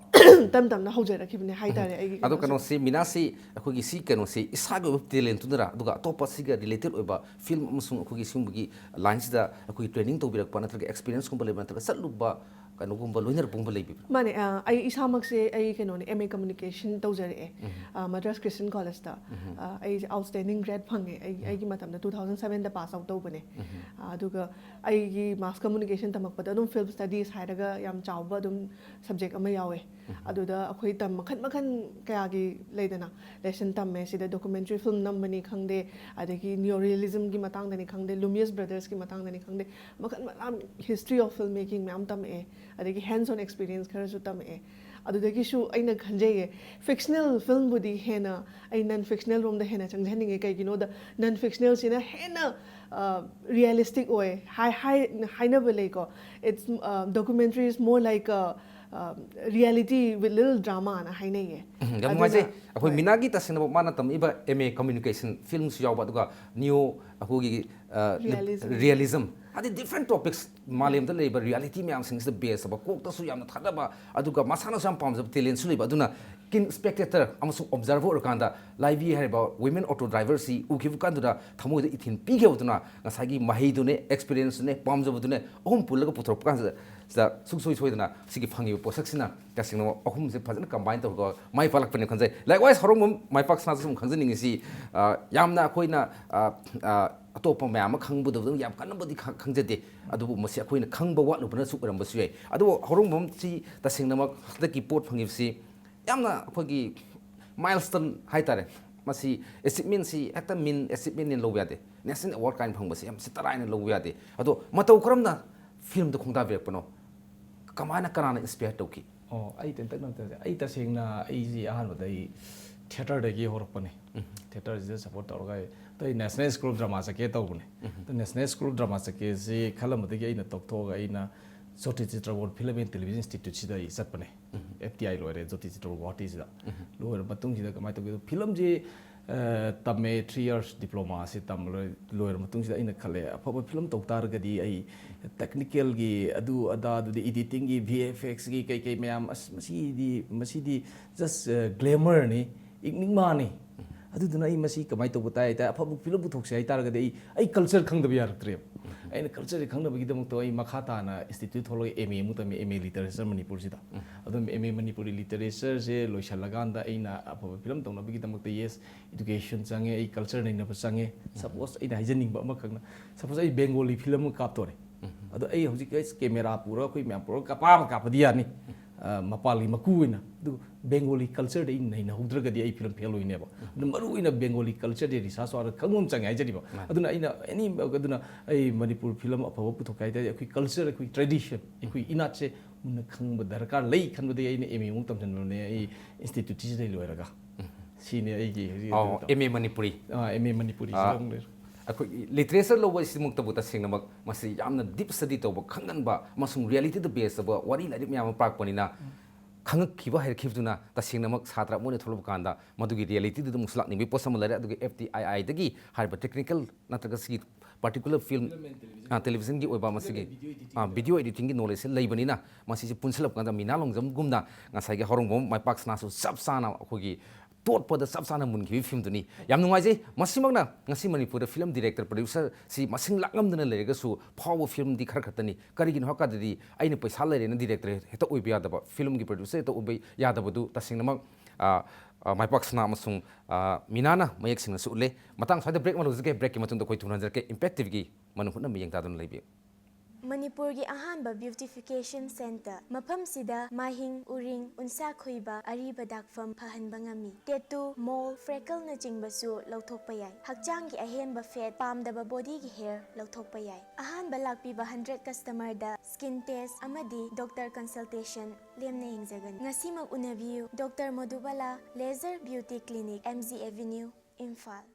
ꯇꯞ ꯇꯞꯅ ꯍꯧꯖꯔꯛꯈꯤꯕꯅꯦ ꯍꯥꯏꯇꯥꯔꯦ ꯑꯩꯒꯤ ꯑꯗꯣ ꯀꯩꯅꯣꯁꯦ꯫ ꯀꯩꯅꯣꯁꯤ, ꯃꯤꯅꯥꯁꯤ ꯑꯩꯈꯣꯏꯒꯤ ꯁꯤ ꯀꯩꯅꯣꯁꯤ ꯏꯁꯥꯒꯤ ꯑꯣꯏꯕ ꯇꯦꯂꯦꯟꯠꯇꯨꯅꯔ, ꯑꯗꯨꯒ ꯑꯇꯣꯞꯄ ꯁꯤꯒ ꯔꯤꯂꯦꯇꯦꯠ ꯑꯣꯏꯕ ꯐꯤꯂꯝ ꯑꯃꯁꯨꯡ ꯑꯩꯈꯣꯏꯒꯤ ꯁꯤꯒꯨꯝꯕꯒꯤ ꯂꯥꯏꯟꯁꯤꯗ ꯑꯩꯈꯣꯏꯒꯤ ꯇ꯭ꯔꯦꯅꯤꯡ ꯇꯧꯕꯤꯔꯛꯄ ꯅꯠꯇ꯭ꯔꯒ ꯑꯦꯛꯁꯄꯤꯔꯤꯌꯦꯟꯁꯀꯨꯝꯕ ꯂꯩꯕ ꯅꯠꯇ꯭ꯔꯒ ꯆꯠꯂꯨꯕ ꯀꯩꯅꯣꯒꯨꯝꯕ ꯂꯣꯏꯅꯔꯛꯄꯒꯨꯝꯕ ꯂꯩꯕꯤꯕ꯭ꯔꯥ? ꯃꯥꯅꯦ꯫ ꯑ, ꯑꯩ ꯏꯁꯥꯃꯛꯁꯦ, ꯑꯩ ꯀꯩꯅꯣꯅꯦ, M A Communication ꯇꯧꯖꯔꯛꯑꯦ꯫ ꯑ, Madras Christian College ꯇ꯫ ꯑ, ꯑꯩꯁꯦ Outstanding Grade ꯐꯪꯉꯦ ꯑꯩ, ꯑꯩꯒꯤ ꯃꯇꯝꯗ, two thousand seven ꯗ pass out ꯇꯧꯕꯅꯦ꯫ ꯑ, ꯑꯗꯨꯒ ꯑꯩꯒꯤ Mass Communication ꯇꯝꯃꯛꯄꯗ ꯑꯗꯨꯝ Film Studies ꯍꯥꯏꯔꯒ ꯌꯥꯝ ꯆꯥꯎꯕ ꯑꯗꯨꯝ subject ꯑꯃ ꯌꯥꯎꯋꯦ꯫ ꯑꯗꯨꯗ ꯑꯩꯈꯣꯏ ꯇꯝ ꯃꯈꯟ ꯃꯈꯟ ꯀꯌꯥꯒꯤ ꯂꯩꯗꯅ, lesson ꯇꯝꯃꯦ꯫ ꯁꯤꯗ documentary film ꯅꯝꯕꯅꯤ ꯈꯪꯗꯦ, ꯑꯗꯒꯤ Neo Realism ꯒꯤ ꯃꯇꯥꯡꯗꯅꯤ ꯈꯪꯗꯦ, Lumiere Brothers ꯀꯤ ꯃꯇꯥꯡꯗꯅꯤ ꯈꯪꯗꯦ, ꯃꯈꯜ ꯃꯌꯥꯝ, history of film making ꯃꯌꯥꯝ ꯇꯝꯃꯛꯑꯦ, ꯑꯗꯒꯤ hands on experience ꯈꯔꯁꯨ ꯇꯝꯃꯛꯑꯦ꯫ ꯑꯗꯨꯗꯒꯤꯁꯨ ꯑꯩꯅ ꯈꯟꯖꯩꯌꯦ, fictional film ꯕꯨꯗꯤ ꯍꯦꯟꯅ ꯑꯩ non fictional ꯔꯣꯝꯗ ꯍꯦꯟꯅ ꯆꯪꯖꯅꯤꯡꯉꯦ꯫ ꯀꯩꯒꯤꯅꯣꯗ, non fictional ꯁꯤꯅ ꯍꯦꯟꯅ, ꯑ, realistic ꯑꯣꯏ ꯍꯥꯏ-, ꯍꯥꯏ-, ꯍꯥꯏꯅꯕ ꯂꯩꯀꯣ꯫ It's, uh, documentary is more like a, uh, reality with little drama ꯅ ꯍꯥꯏꯅꯩꯌꯦ꯫ ꯎꯝ, ꯌꯥꯝ ꯑꯗꯨꯅ ꯅꯨꯡꯉꯥꯏꯖꯩ꯫ ꯑꯩꯈꯣꯏ ꯍꯣꯏ꯫ ꯃꯤꯅꯥꯒꯤ ꯇꯁꯦꯡꯅ ꯃꯥꯅ ꯇꯝꯃꯛꯏꯕ M A Communication film ꯁꯨ ꯌꯥꯎꯕ, ꯑꯗꯨꯒ Neo ꯑꯩꯈꯣꯏꯒꯤ, ꯑ, Realism꯫ Realism, ꯍꯥꯏꯗꯤ different topics, ꯃꯥꯂꯦꯝꯗ ꯂꯩꯔꯤꯕ reality ꯃꯌꯥꯝꯁꯤꯡꯁꯤꯗ base ꯇꯧꯕ, ꯀꯣꯛꯇꯁꯨ ꯌꯥꯝꯅ ꯊꯥꯗꯕ, ꯑꯗꯨꯒ ꯃꯁꯥꯅꯁꯨ ꯌꯥꯝ ꯄꯥꯝꯖꯕ talent ꯁꯨ ꯂꯩꯕ꯫ ꯑꯗꯨꯅ keen spectator ꯑꯃꯁꯨꯡ observer ꯑꯣꯏꯔꯀꯥꯟꯗ ꯂꯥꯏꯕꯤ ꯍꯥꯏꯔꯤꯕ women auto driver ꯁꯤ ꯎꯈꯤꯕ ꯀꯥꯟꯗꯨꯗ ꯊꯃꯣꯏꯗ ꯏꯊꯤꯜ ꯄꯤꯈꯤꯕꯗꯨꯅ ꯉꯁꯥꯏꯒꯤ ꯃꯍꯩꯗꯨꯅꯦ, experience ꯇꯨꯅꯦ, ꯄꯥꯝꯖꯕꯗꯨꯅꯦ, ꯑꯍꯨꯝ ꯄꯨꯜꯂꯒ ꯄꯨꯊꯣꯔꯛꯄ ꯀꯥꯟꯁꯤꯗ, ꯁꯤꯗ ꯁꯨꯡꯁꯣꯏ ꯁꯣꯏꯗꯅ ꯁꯤꯒꯤ ꯐꯪꯉꯤꯕ ꯄꯣꯠꯁꯛꯁꯤꯅ ꯇꯁꯦꯡꯅ ꯑꯍꯨꯝꯁꯦ ꯐꯖꯅ combine ꯇꯧꯔꯒ ꯃꯥꯏ ꯄꯥꯛꯂꯛꯄꯅꯦ ꯈꯟꯖꯩ꯫ Likewise, ꯍꯧꯔꯣꯡꯕꯝ ꯃꯥꯏꯄꯥꯛ ꯁꯅꯥꯁꯨ ꯁꯨꯝ ꯈꯪꯖꯅꯤꯡꯉꯤꯁꯤ, ꯑ, ꯌꯥꯝꯅ ꯑꯩꯈꯣꯏꯅ, ꯑ, ꯑ, ꯑꯇꯣꯞꯄ ꯃꯌꯥꯝ ꯑꯃ ꯈꯪꯕꯗꯧꯅ ꯌꯥꯝ ꯀꯟꯅꯕꯨꯗꯤ ꯈ-, ꯈꯪꯖꯗꯦ, ꯑꯗꯨꯕꯨ ꯃꯁꯤ ꯑꯩꯈꯣꯏꯅ ꯈꯪꯕ ꯋꯥꯠꯂꯨꯕꯅꯁꯨ ꯑꯣꯏꯔꯝꯕꯁꯨ ꯌꯥꯏ꯫ ꯑꯗꯨꯕꯨ ꯍꯧꯔꯣꯡꯕꯝꯁꯤ ꯇꯁꯦꯡꯅꯃꯛ ꯍꯟꯗꯛꯀꯤ ꯄꯣꯠ ꯐꯪꯉꯤꯕꯁꯤ ꯌꯥꯝꯅ ꯑꯩꯈꯣꯏꯒꯤ milestone ꯍꯥꯏꯇꯥꯔꯦ꯫ ꯃꯁꯤ achievement ꯁꯤ ꯍꯦꯛꯇ ꯃꯤꯟ achievement ꯅꯦꯅ ꯂꯧꯕ ꯌꯥꯗꯦ, national award ꯀꯥꯏꯅ ꯐꯪꯕꯁꯤ ꯌꯥꯝ ꯆꯤꯠꯇꯔꯥꯏꯅ ꯂꯧꯕ ꯌꯥꯗꯦ꯫ ꯑꯗꯣ ꯃꯇꯧ ꯀꯔꯝꯅ film ꯗ ꯈꯣꯡꯗꯥꯕꯤꯔꯛꯄꯅꯣ? ꯀꯃꯥꯏꯅ, ꯀꯅꯥꯅ inspire ꯇꯧꯈꯤ? ꯑꯣ, ꯑꯩ ꯇꯦꯟꯇꯛꯅ ꯑꯝꯇ ꯍꯥꯏꯖꯒꯦ꯫ ꯑꯩ ꯇꯁꯦꯡꯅ ꯑꯩꯁꯤ ꯑꯍꯥꯟꯕꯗ ꯑꯩ theatre ꯗꯒꯤ ꯍꯧꯔꯛꯄꯅꯦ꯫ Theatre ꯁꯤꯗ support ꯇꯧꯔꯒ ꯑꯩ ꯑꯇꯩ National School of Drama ꯆꯠꯀꯦ ꯇꯧꯕꯅꯦ꯫ ꯑꯗꯣ National School of Drama ꯆꯠꯀꯦꯁꯤ ꯈꯜꯂꯝꯕꯗꯒꯤ ꯑꯩꯅ ꯇꯣꯛꯊꯣꯛꯑꯒ ꯑꯩꯅ ꯖꯣꯇꯤ ꯆꯤꯇ꯭ꯔꯕꯣꯟ Film and Television Institute ꯁꯤꯗ ꯑꯩ ꯆꯠꯄꯅꯦ꯫ F T I ꯂꯣꯏꯔꯦ ꯖꯣꯇꯤ ꯆꯤꯇ꯭ꯔꯕꯣꯟ ꯒꯨꯋꯥꯍꯥꯇꯤꯁꯤꯗ꯫ ꯂꯣꯏꯔ ꯃꯇꯨꯡꯁꯤꯗ ꯀꯃꯥꯏꯅ ꯇꯧꯒꯦ? Film ꯁꯤ, ꯑ, ꯇꯝꯃꯦ, three years diploma ꯁꯤ ꯇꯝꯕ ꯂꯣꯏ-, ꯂꯣꯏꯔ ꯃꯇꯨꯡꯁꯤꯗ ꯑꯩꯅ ꯈꯜꯂꯦ, ꯑꯐꯕ film ꯇꯧ ꯇꯥꯔꯒꯗꯤ ꯑꯩ technical ꯒꯤ ꯑꯗꯨ ꯑꯗꯥ, ꯑꯗꯨꯗꯤ editing ꯒꯤ, V F X ꯀꯤ ꯀꯩ ꯀꯩ ꯃꯌꯥꯝ, ꯑꯁ, ꯃꯁꯤꯗꯤ, ꯃꯁꯤꯗꯤ just, ꯑ, glamour ꯅꯤ, ꯏꯛꯅꯤꯛꯃꯥꯅꯤ꯫ ꯑꯗꯨꯗꯨꯅ ꯑꯩ ꯃꯁꯤ ꯀꯃꯥꯏꯅ ꯇꯧꯕ ꯇꯥꯏ ꯍꯥꯏ ꯇꯥꯔꯦ, ꯑꯐꯕ ꯐꯤꯂꯝ ꯄꯨꯊꯣꯛꯁꯦ ꯍꯥꯏ ꯇꯥꯔꯒꯗꯤ ꯑꯩ ꯑꯩ ꯀꯜꯆꯔ ꯈꯪꯗꯕ ꯌꯥꯔꯛꯇ꯭ꯔꯦꯕ꯫ ꯑꯩꯅ ꯀꯜꯆꯔꯁꯦ ꯈꯪꯅꯕꯒꯤꯗꯃꯛꯇ ꯑꯩ ꯃꯈꯥ ꯇꯥꯅ ꯏꯟꯁꯇꯤꯇ꯭ꯌꯨꯠ ꯊꯣꯛꯂꯒ ꯑꯦꯝ ꯑꯦ ꯑꯃꯨꯛ ꯇꯝꯃꯤ, ꯑꯦꯝ ꯑꯦ ꯂꯤꯇꯔꯦꯆꯔ ꯃꯅꯤꯄꯨꯔꯁꯤꯗ꯫ ꯑꯗꯨꯝ ꯑꯦꯝ ꯑꯦ ꯃꯅꯤꯄꯨꯔꯤ ꯂꯤꯇꯔꯦꯆꯔꯁꯦ ꯂꯣꯏꯁꯤꯜꯂꯀꯥꯟꯗ ꯑꯩꯅ ꯑꯐꯕ ꯐꯤꯂꯝ ꯇꯧꯅꯕꯒꯤꯗꯃꯛꯇ, ꯌꯦꯁ, ꯏꯗꯨꯀꯦꯁꯟ ꯆꯪꯉꯦ, ꯑꯩ ꯀꯜꯆꯔ ꯅꯩꯅꯕ ꯆꯪꯉꯦ꯫ ꯁꯄꯣꯁ ꯑꯩꯅ ꯍꯥꯏꯖꯅꯤꯡꯕ ꯑꯃꯈꯛꯅ, ꯁꯄꯣꯁ ꯑꯩ ꯕꯦꯡꯒꯣꯂꯤ ꯐꯤꯂꯝ ꯑꯃ ꯀꯥꯞꯇꯣꯔꯦ꯫ ꯑꯗꯣ ꯑꯩ ꯍꯧꯖꯤꯛ ꯑꯩ ꯀꯦꯃꯦꯔꯥ ꯄꯨꯔꯒ ꯑꯩꯈꯣꯏ ꯃꯌꯥꯝ ꯄꯨꯔꯒ ꯀꯥꯞꯄ ꯑꯃ ꯀꯥꯞꯄꯗꯤ ꯌꯥꯅꯤ, ꯑ, ꯃꯄꯥꯟꯒꯤ ꯃꯀꯨ ꯑꯣꯏꯅ꯫ ꯑꯗꯨ ꯕꯦꯡꯒꯣꯂꯤ ꯀꯜꯆꯔꯗ ꯑꯩ ꯅꯩꯅꯍꯧꯗ꯭ꯔꯒꯗꯤ ꯑꯩ ꯐꯤꯂꯝ ꯐꯦꯜ ꯑꯣꯏꯅꯦꯕ꯫ ꯑꯗꯨꯅ ꯃꯔꯨ ꯑꯣꯏꯅ ꯕꯦꯡꯒꯣꯂꯤ ꯀꯜꯆꯔꯗꯤ ꯔꯤꯁꯥꯔꯆ ꯋꯥꯔꯛ ꯈꯪꯕ ꯑꯃ ꯆꯪꯉꯦ ꯍꯥꯏꯖꯔꯤꯕ꯫ ꯃꯥꯅꯤ꯫ ꯑꯗꯨꯅ ꯑꯩꯅ ꯑꯦꯅꯤ, ꯑꯗꯨꯅ ꯑꯩ ꯃꯅꯤꯄꯨꯔ ꯐꯤꯂꯝ ꯑꯐꯕ ꯄꯨꯊꯣꯛꯀꯦ ꯍꯥꯏ ꯇꯥꯔꯗꯤ ꯑꯩꯈꯣꯏ ꯀꯜꯆꯔ, ꯑꯩꯈꯣꯏ ꯇ꯭ꯔꯦꯗꯤꯁꯟ, ꯑꯩꯈꯣꯏ ꯏꯅꯥꯠꯁꯦ ꯃꯨꯟꯅ ꯈꯪꯕ ꯗꯔꯀꯥꯔ ꯂꯩ ꯈꯟꯕꯗꯒꯤ ꯑꯩꯅ ꯑꯦꯝ ꯑꯦ ꯑꯃꯨꯛ ꯇꯝꯁꯤꯟꯕꯅꯦ ꯑꯩ ꯏꯟꯁꯇꯤꯇ꯭ꯌꯨꯠꯁꯤꯗ ꯂꯣꯏꯔꯒ꯫ ꯁꯤꯅꯦ ꯑꯩꯒꯤ ꯍꯧꯖꯤꯛ ꯑꯣ, ꯑꯗꯨ ꯑꯦꯝ ꯑꯦ ꯃꯅꯤꯄꯨꯔꯤ꯫ ꯑꯥ, ꯑꯦꯝ ꯑꯦ ꯃꯅꯤꯄꯨꯔꯤꯁꯤꯗ ꯑꯥ, ꯑꯃꯨꯛ ꯂꯩꯔꯦ꯫ ꯑꯩꯈꯣꯏꯒꯤ ꯂꯤꯇꯔꯦꯆꯔ ꯂꯧꯕ ꯑꯁꯤꯃꯛꯇꯕꯨ ꯇꯁꯦꯡꯅꯃꯛ ꯃꯁꯤ ꯌꯥꯝꯅ ꯗꯤꯞ ꯁ꯭ꯇꯗꯤ ꯇꯧꯕ, ꯈꯪꯍꯟꯕ ꯑꯃꯁꯨꯡ ꯔꯤꯌꯦꯂꯤꯇꯤꯗ ꯕꯦꯁ ꯇꯧꯕ ꯋꯥꯔꯤ ꯂꯥꯏꯔꯤꯛ ꯃꯌꯥꯝ ꯑꯃ ꯄꯥꯔꯛꯄꯅꯤꯅ, ꯈꯪꯉꯛꯈꯤꯕ ꯍꯩꯔꯛꯈꯤꯕꯗꯨꯅ ꯇꯁꯦꯡꯅꯃꯛ ꯁꯥꯇ꯭ꯔ ꯑꯃ ꯑꯣꯏꯅ ꯊꯣꯛꯂꯛꯄ ꯀꯥꯟꯗ ꯃꯗꯨꯒꯤ ꯔꯤꯌꯦꯂꯤꯇꯤꯗꯨꯗ ꯑꯃꯨꯛꯁꯨ ꯂꯥꯛꯅꯤꯡꯕꯒꯤ ꯄꯣꯠꯁꯨ ꯑꯃ ꯂꯩꯔꯦ꯫ ꯑꯗꯨꯒ ꯑꯦꯐ ꯇꯤ ꯑꯥꯏ ꯑꯥꯏꯗꯒꯤ ꯍꯥꯏꯔꯤꯕ ꯇꯦꯛꯅꯤꯀꯦꯜ ꯅꯠꯇ꯭ꯔꯒ ꯁꯤꯒꯤ particular film, film and television, ꯑꯥ, ꯇꯦꯂꯤꯚꯤꯖꯟꯒꯤ ꯑꯣꯏꯕ ꯃꯁꯤꯒꯤ, ꯐꯤꯂꯝ ꯑꯦꯟ ꯚꯤꯗꯤꯑꯣ ꯑꯦꯗꯤꯇꯤꯡꯒꯤ, ꯑꯥ, ꯚꯤꯗꯤꯑꯣ ꯑꯦꯗꯤꯇꯤꯡꯒꯤ ꯅꯣꯂꯦꯖꯁꯦ ꯂꯩꯕꯅꯤꯅ ꯃꯁꯤꯁꯦ ꯄꯨꯟꯁꯤꯜꯂꯛꯄ ꯀꯥꯟꯗ ꯃꯤꯅꯥ ꯂꯣꯡꯖꯝꯒꯨꯝꯅ ꯉꯁꯥꯏꯒꯤ ꯍꯧꯔꯣꯡꯕꯝ ꯃꯥꯏꯄꯥꯛꯁꯅꯥꯁꯨ ꯆꯞ ꯆꯥꯅ ꯑꯩꯈꯣꯏꯒꯤ ꯇꯣꯠꯄꯗ ꯆꯞ ꯆꯥꯅ ꯃꯨꯟꯈꯤꯕ ꯐꯤꯂꯝꯗꯨꯅꯤ꯫ ꯌꯥꯝ ꯅꯨꯡꯉꯥꯏꯖꯩ꯫ ꯃꯁꯤꯃꯛꯅ ꯉꯁꯤ ꯃꯅꯤꯄꯨꯔꯗ ꯐꯤꯂꯝ ꯗꯤꯔꯦꯛꯇꯔ, ꯄ꯭ꯔꯣꯗ꯭ꯌꯨꯁꯔ ꯁꯤ ꯃꯁꯤꯡ ꯂꯥꯛꯂꯝꯗꯅ ꯂꯩꯔꯒꯁꯨ ꯐꯥꯎꯕ ꯐꯤꯂꯝꯗꯤ ꯈꯔ ꯈꯛꯇꯅꯤ꯫ ꯀꯔꯤꯒꯤꯅꯣ ꯍꯥꯏꯀꯥꯟꯗꯗꯤ ꯑꯩꯅ ꯄꯩꯁꯥ ꯂꯩꯔꯦꯅ ꯗꯤꯔꯦꯛꯇꯔ ꯍꯦꯛꯇ ꯑꯣꯏꯕ ꯌꯥꯗꯕ, ꯐꯤꯂꯝꯒꯤ ꯄ꯭ꯔꯣꯗ꯭ꯌꯨꯁꯔ ꯍꯦꯛꯇ ꯑꯣꯏꯕ ꯌꯥꯗꯕꯗꯨ ꯇꯁꯦꯡꯅꯃꯛ, ꯑ, ꯑ, ꯃꯥꯏꯄꯥꯛꯁꯅꯥ ꯑꯃꯁꯨꯡ, ꯑ, ꯃꯤꯅꯥꯅ ꯃꯌꯦꯛ ꯁꯦꯡꯅꯁꯨ ꯎꯠꯂꯦ꯫ ꯃꯇꯥꯡ ꯁ꯭ꯋꯥꯏꯗ ꯕ꯭ꯔꯦꯛ ꯑꯃ ꯂꯧꯖꯒꯦ꯫ ꯕ꯭ꯔꯦꯛꯀꯤ ꯃꯇꯨꯡꯗ ꯑꯩꯈꯣꯏ ꯊꯨꯅ ꯍꯟꯖꯔꯛꯀꯦ꯫ ꯏꯝꯄꯦꯛ ꯇꯤꯚꯤꯒꯤ ꯃꯅꯨꯡ ꯍꯨꯠꯅ ꯃꯤꯠꯌꯦꯡ ꯇꯥꯗꯨꯅ ꯂꯩꯕꯤꯌꯨ꯫ ꯃꯅꯤꯄꯨꯔꯒꯤ ꯑꯍꯥꯟꯕ ꯕ꯭ꯌꯨꯇꯤꯐꯤꯀꯦꯁꯟ ꯁꯦꯟꯇꯔ꯫ ꯃꯐꯝꯁꯤꯗ ꯃꯥꯏꯍꯤꯡ, ꯎꯔꯤꯡ, ꯎꯟꯁꯥ ꯈꯣꯏꯕ, ꯑꯔꯤꯕ ꯗꯥꯛꯐꯝ ꯐꯍꯟꯕ ꯉꯝꯃꯤ꯫ ꯇꯦꯇꯨ, ꯃꯣꯜ, ꯐ꯭ꯔꯦꯀꯜꯅꯆꯤꯡꯕꯁꯨ ꯂꯧꯊꯣꯛꯄ ꯌꯥꯏ꯫ ꯍꯛꯆꯥꯡꯒꯤ ꯑꯍꯦꯟꯕ ꯐꯦꯠ, ꯄꯥꯝꯗꯕ ꯕꯣꯗꯤꯒꯤ ꯍꯦꯌꯔ ꯂꯧꯊꯣꯛꯄ ꯌꯥꯏ꯫ ꯑꯍꯥꯟꯕ ꯂꯥꯛꯄꯤꯕ ꯍꯟꯗ꯭ꯔꯦꯠ ꯀꯁꯇꯃꯔꯗ ꯁ꯭ꯀꯤꯟ ꯇꯦꯁ ꯑꯃꯗꯤ ꯗꯣꯛꯇꯔ ꯀꯟꯁꯜꯇꯦꯁꯟ ꯂꯦꯝꯅ ꯌꯦꯡꯖꯒꯅꯤ꯫ ꯉꯁꯤꯃꯛ ꯎꯅꯕꯤꯌꯨ꯫ Doctor Modhubala laser beauty clinic, M G avenue, Imphal.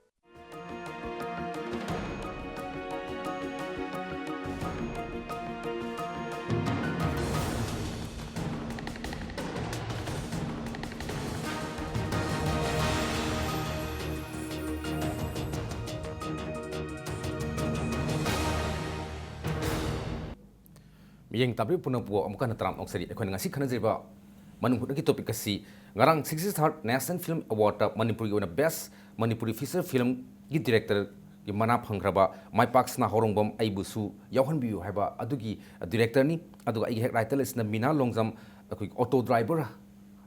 ꯃꯤꯠꯌꯦꯡ ꯇꯥꯕꯤꯕ ꯄꯨꯝꯅꯃꯛꯄꯨ ꯑꯃꯨꯛ ꯍꯟꯅ ꯇꯔꯥꯝꯅ ꯑꯣꯛꯆꯔꯤ꯫ ꯑꯩꯈꯣꯏꯅ ꯉꯁꯤ ꯈꯟꯅꯖꯔꯤꯕ ꯃꯅꯨꯡ ꯍꯨꯠꯅꯒꯤ ꯇꯣꯄꯤꯛ ꯑꯁꯤ ꯉꯔꯥꯡ sixty-third National Film Awardꯇ ꯃꯅꯤꯄꯨꯔꯒꯤ ꯑꯣꯏꯅ Best ꯃꯅꯤꯄꯨꯔꯤ ꯐꯤꯆꯔ ꯐꯤꯂꯝꯒꯤ ꯗꯤꯔꯦꯛꯇꯔꯒꯤ ꯃꯅꯥ ꯐꯪꯈ꯭ꯔꯕ ꯃꯥꯏꯄꯥꯛ ꯁꯅꯥꯍꯧꯔꯣꯡꯕꯝ ꯑꯩꯕꯨꯁꯨ ꯌꯥꯎꯍꯟꯕꯤꯌꯨ ꯍꯥꯏꯕ ꯑꯗꯨꯒꯤ ꯗꯤꯔꯦꯛꯇꯔꯅꯤ꯫ ꯑꯗꯨꯒ ꯑꯩꯒꯤ ꯍꯦꯛ ꯔꯥꯏꯇꯔ ꯑꯁꯤꯅ ꯃꯤꯅꯥ ꯂꯣꯡꯖꯝ, ꯑꯩꯈꯣꯏꯒꯤ ꯑꯣꯇꯣ ꯗ꯭ꯔꯥꯏꯚꯔ,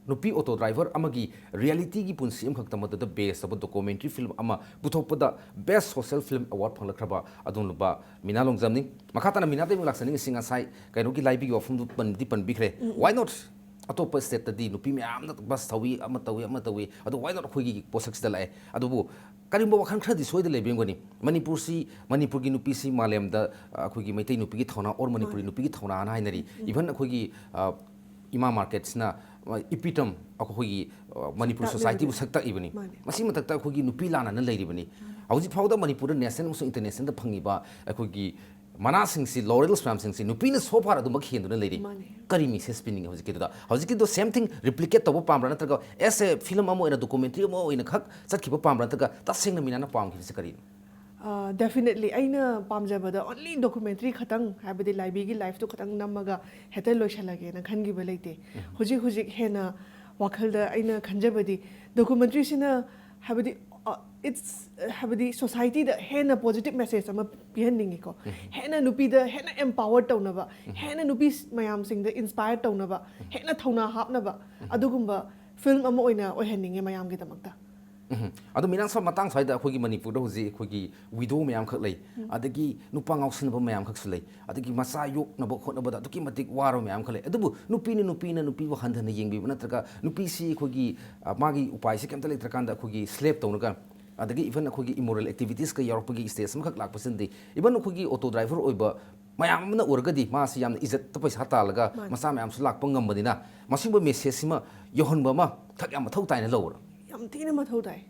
ꯅꯨꯄꯤ ꯑꯣꯇꯣ ꯗ꯭ꯔꯥꯏꯚꯔ ꯑꯃꯒꯤ ꯔꯤꯌꯦꯂꯤꯇꯤꯒꯤ ꯄꯨꯟꯁꯤ ꯑꯃꯈꯛꯇ ꯃꯗꯨꯗ ꯕꯦꯁ ꯇꯧꯕ ꯗꯣꯀꯨꯃꯦꯟꯇꯔꯤ ꯐꯤꯂꯝ ꯑꯃ ꯄꯨꯊꯣꯛꯄꯗ ꯕꯦꯁ ꯁꯣꯁꯤꯌꯦꯜ ꯐꯤꯂꯝ ꯑꯦꯋꯥꯔꯗ ꯐꯪꯂꯛꯈ꯭ꯔꯕ ꯑꯗꯨꯒꯨꯝꯂꯕ ꯃꯤꯅꯥ ꯂꯣꯡꯖꯝꯅꯤ꯫ ꯃꯈꯥ ꯇꯥꯅ ꯃꯤꯅꯥꯗ ꯑꯃꯨꯛ ꯂꯥꯛꯆꯅꯤꯡꯉꯤꯁꯤ ꯉꯁꯥꯏ ꯀꯩꯅꯣꯒꯤ ꯂꯥꯏꯕꯤꯒꯤ ꯋꯥꯐꯝꯗꯨ ꯄꯟꯗꯤ ꯄꯟꯕꯤꯈ꯭ꯔꯦ꯫ ꯎꯝ, ꯎꯝ꯫ Why not? ꯑꯇꯣꯞꯄ ꯁ꯭ꯇꯦꯠꯇꯗꯤ ꯅꯨꯄꯤ ꯃꯌꯥꯝꯅ ꯕꯁ ꯊꯧꯏ, ꯑꯃ ꯇꯧꯏ, ꯑꯃ ꯇꯧꯏ, ꯑꯗꯣ why not ꯑꯩꯈꯣꯏꯒꯤ ꯄꯣꯠꯁꯛꯁꯤꯗ ꯂꯥꯛꯑꯦ? ꯑꯗꯨꯕꯨ ꯀꯔꯤꯒꯨꯝꯕ ꯋꯥꯈꯜ ꯈꯔꯗꯤ ꯁꯣꯏꯗ ꯂꯩꯕꯤꯔꯝꯒꯅꯤ꯫ ꯃꯅꯤꯄꯨꯔꯁꯤ, ꯃꯅꯤꯄꯨꯔꯒꯤ ꯅꯨꯄꯤꯁꯤ ꯃꯥꯂꯦꯝꯗ, ꯑ, ꯑꯩꯈꯣꯏꯒꯤ ꯃꯩꯇꯩ ꯅꯨꯄꯤꯒꯤ ꯊꯧꯅꯥ or ꯃꯅꯤꯄꯨꯔꯤ ꯃꯥꯅꯦ꯫ ꯅꯨꯄꯤꯒꯤ ꯊꯧꯅꯥꯅ ꯍꯥꯏꯅꯔꯤ꯫ ꯎꯝ꯫ Even ꯑꯩꯈꯣꯏꯒꯤ, ꯑ, ꯏꯃꯥ ꯃꯥꯔꯀꯦꯠꯁꯤꯅ, ꯑ, ꯏꯄꯤꯇꯝ ꯑꯩꯈꯣꯏꯒꯤ, ꯑ, ꯃꯅꯤꯄꯨꯔ ꯁꯛꯇꯥꯛꯂꯤꯕꯅꯤ꯫ ꯁꯣꯁꯥꯏꯇꯤꯕꯨ ꯁꯛꯇꯥꯛꯏꯕꯅꯤ꯫ ꯃꯥꯅꯦ꯫ ꯃꯁꯤ ꯃꯊꯛꯇ ꯑꯩꯈꯣꯏꯒꯤ ꯅꯨꯄꯤ ꯂꯥꯟꯅꯅ ꯂꯩꯔꯤꯕꯅꯤ꯫ ꯃꯥꯅꯦ꯫ ꯍꯧꯖꯤꯛ ꯐꯥꯎꯗ ꯃꯅꯤꯄꯨꯔꯗ ꯅꯦꯁꯅꯦꯜ ꯑꯃꯁꯨꯡ ꯏꯟꯇꯔꯅꯦꯁꯅꯦꯜꯗ ꯐꯪꯉꯤꯕ ꯑꯩꯈꯣꯏꯒꯤ ꯃꯅꯥꯁꯤꯡꯁꯤ, ꯂꯣꯔꯦꯜꯁ ꯃꯌꯥꯝꯁꯤꯡꯁꯤ ꯅꯨꯄꯤꯅ so far ꯑꯗꯨꯃꯛ ꯍꯦꯟꯗꯨꯅ ꯂꯩꯔꯤ꯫ ꯃꯥꯅꯦ꯫ ꯀꯔꯤ ꯃꯦꯁꯦꯖ ꯄꯤꯅꯤꯡꯉꯤ ꯍꯧꯖꯤꯛꯀꯤꯗꯨꯗ? ꯍꯧꯖꯤꯛꯀꯤꯗꯣ ꯁꯦꯝ ꯊꯤꯡ ꯔꯤꯄ꯭ꯂꯤꯀꯦꯠ ꯇꯧꯕ ꯄꯥꯝꯕ꯭ꯔꯥ, ꯅꯠꯇ꯭ꯔꯒ as a film ꯑꯃ ꯑꯣꯏꯅ, ꯗꯣꯀꯨꯃꯦꯟꯇꯔꯤ ꯑꯃ ꯑꯣꯏꯅ ꯈꯛ ꯆꯠꯈꯤꯕ ꯄꯥꯝꯕ꯭ꯔꯥ, ꯅꯠꯇ꯭ꯔꯒ ꯇꯁꯦꯡꯅ ꯃꯤꯅꯥꯅ ꯄꯥꯝꯈꯤꯕꯁꯤ ꯀꯔꯤꯅꯣ? ꯑ, definitely ꯑꯩꯅ ꯄꯥꯝꯖꯕꯗ only ꯗꯣꯀꯨꯃꯦꯟꯇꯔꯤ ꯈꯛꯇꯪ, ꯍꯥꯏꯕꯗꯤ ꯂꯥꯏꯕꯤꯒꯤ ꯂꯥꯏꯐꯇꯨ ꯈꯛꯇꯪ ꯅꯝꯃꯒ ꯍꯦꯛꯇ ꯂꯣꯏꯁꯤꯜꯂꯒꯦꯅ ꯈꯟꯈꯤꯕ ꯂꯩꯇꯦ꯫ ꯎꯝ꯫ ꯍꯧꯖꯤꯛ ꯍꯧꯖꯤꯛ ꯍꯦꯟꯅ ꯋꯥꯈꯜꯗ ꯑꯩꯅ ꯈꯟꯖꯕꯗꯤ ꯗꯣꯀꯨꯃꯦꯟꯇꯔꯤꯁꯤꯅ, ꯍꯥꯏꯕꯗꯤ, ꯑ, it's, ꯍꯥꯏꯕꯗꯤ ꯁꯣꯁꯥꯏꯇꯤꯗ ꯍꯦꯟꯅ ꯄꯣꯖꯤꯇꯤꯚ ꯃꯦꯁꯦꯖ ꯑꯃ ꯄꯤꯍꯟꯅꯤꯡꯉꯤꯀꯣ꯫ ꯎꯝ꯫ ꯍꯦꯟꯅ ꯅꯨꯄꯤꯗ ꯍꯦꯟꯅ ꯑꯦꯝꯄꯥꯋꯔ ꯇꯧꯅꯕ, ꯎꯝ꯫ ꯍꯦꯟꯅ ꯅꯨꯄꯤ ꯃꯌꯥꯝꯁꯤꯡꯗ ꯏꯟꯁꯄꯥꯌꯔ ꯇꯧꯅꯕ, ꯎꯝ꯫ ꯍꯦꯟꯅ ꯊꯧꯅꯥ ꯍꯥꯞꯅꯕ, ꯎꯝ꯫ ꯑꯗꯨꯒꯨꯝꯕ ꯐꯤꯂꯝ ꯑꯃ ꯑꯣꯏꯅ ꯑꯣꯏꯍꯟꯅꯤꯡꯉꯦ ꯃꯌꯥꯝꯒꯤꯗꯃꯛꯇ꯫ ꯎꯝ꯫ ꯑꯗꯣ ꯃꯤꯅꯥ, ꯁ꯭ꯋꯥꯏ ꯃꯇꯥꯡ ꯁ꯭ꯋꯥꯏꯗ ꯑꯩꯈꯣꯏꯒꯤ ꯃꯅꯤꯄꯨꯔꯗ ꯍꯧꯖꯤꯛ ꯑꯩꯈꯣꯏꯒꯤ ꯋꯤꯗꯣ ꯃꯌꯥꯝꯈꯛ ꯂꯩ, ꯎꯝ꯫ ꯑꯗꯒꯤ ꯅꯨꯄꯥ ꯉꯥꯎꯁꯤꯟꯅꯕ ꯃꯌꯥꯝꯈꯛꯁꯨ ꯂꯩ, ꯑꯗꯒꯤ ꯃꯆꯥ ꯌꯣꯛꯅꯕ ꯍꯣꯠꯅꯕꯗ ꯑꯗꯨꯛꯀꯤ ꯃꯇꯤꯛ ꯋꯥꯔꯕ ꯃꯌꯥꯝꯈꯛ ꯂꯩ꯫ ꯑꯗꯨꯕꯨ ꯅꯨꯄꯤꯅ, ꯅꯨꯄꯤꯅ ꯅꯨꯄꯤꯕꯨ ꯍꯟꯊꯅ ꯌꯦꯡꯕꯤꯕ ꯅꯠꯇ꯭ꯔꯒ ꯅꯨꯄꯤꯁꯤ ꯑꯩꯈꯣꯏꯒꯤ, ꯑ, ꯃꯥꯒꯤ ꯎꯄꯥꯏꯁꯤ ꯀꯩꯝꯇ ꯂꯩꯇ꯭ꯔꯀꯥꯟꯗ ꯑꯩꯈꯣꯏꯒꯤ ꯁ꯭ꯂꯦꯞ ꯇꯧꯅꯒ, ꯑꯗꯒꯤ even ꯑꯩꯈꯣꯏꯒꯤ ꯏꯃꯣꯔꯦꯜ ꯑꯦꯛꯇꯤꯚꯤꯇꯤꯁꯀ ꯌꯥꯎꯔꯛꯄꯒꯤ ꯁ꯭ꯇꯦꯖ ꯑꯃꯈꯛ ꯂꯥꯛꯄꯁꯤꯅꯗꯤ, even ꯑꯩꯈꯣꯏꯒꯤ ꯑꯣꯇꯣ ꯗ꯭ꯔꯥꯏꯚꯔ ꯑꯣꯏꯕ ꯃꯌꯥꯝ ꯑꯃꯅ ꯎꯔꯒꯗꯤ ꯃꯥꯁꯤ ꯌꯥꯝꯅ ꯏꯖꯠꯇ ꯄꯩꯁꯥ ꯇꯥꯜꯂꯒ ꯃꯥꯅꯤ꯫ ꯃꯆꯥ ꯃꯌꯥꯝꯁꯨ ꯂꯥꯛꯄ ꯉꯝꯕꯅꯤꯅ ꯃꯁꯤꯒꯨꯝꯕ ꯃꯦꯁꯦꯖꯁꯤꯃ ꯌꯧꯍꯟꯕ ꯑꯃ ꯊꯛ ꯌꯥꯝ ꯃꯊꯧ ꯇꯥꯏꯅ ꯂꯧꯕ꯭ꯔꯥ? ꯌꯥꯝ ꯊꯤꯅ ꯃꯊꯧ ꯇꯥꯏ꯫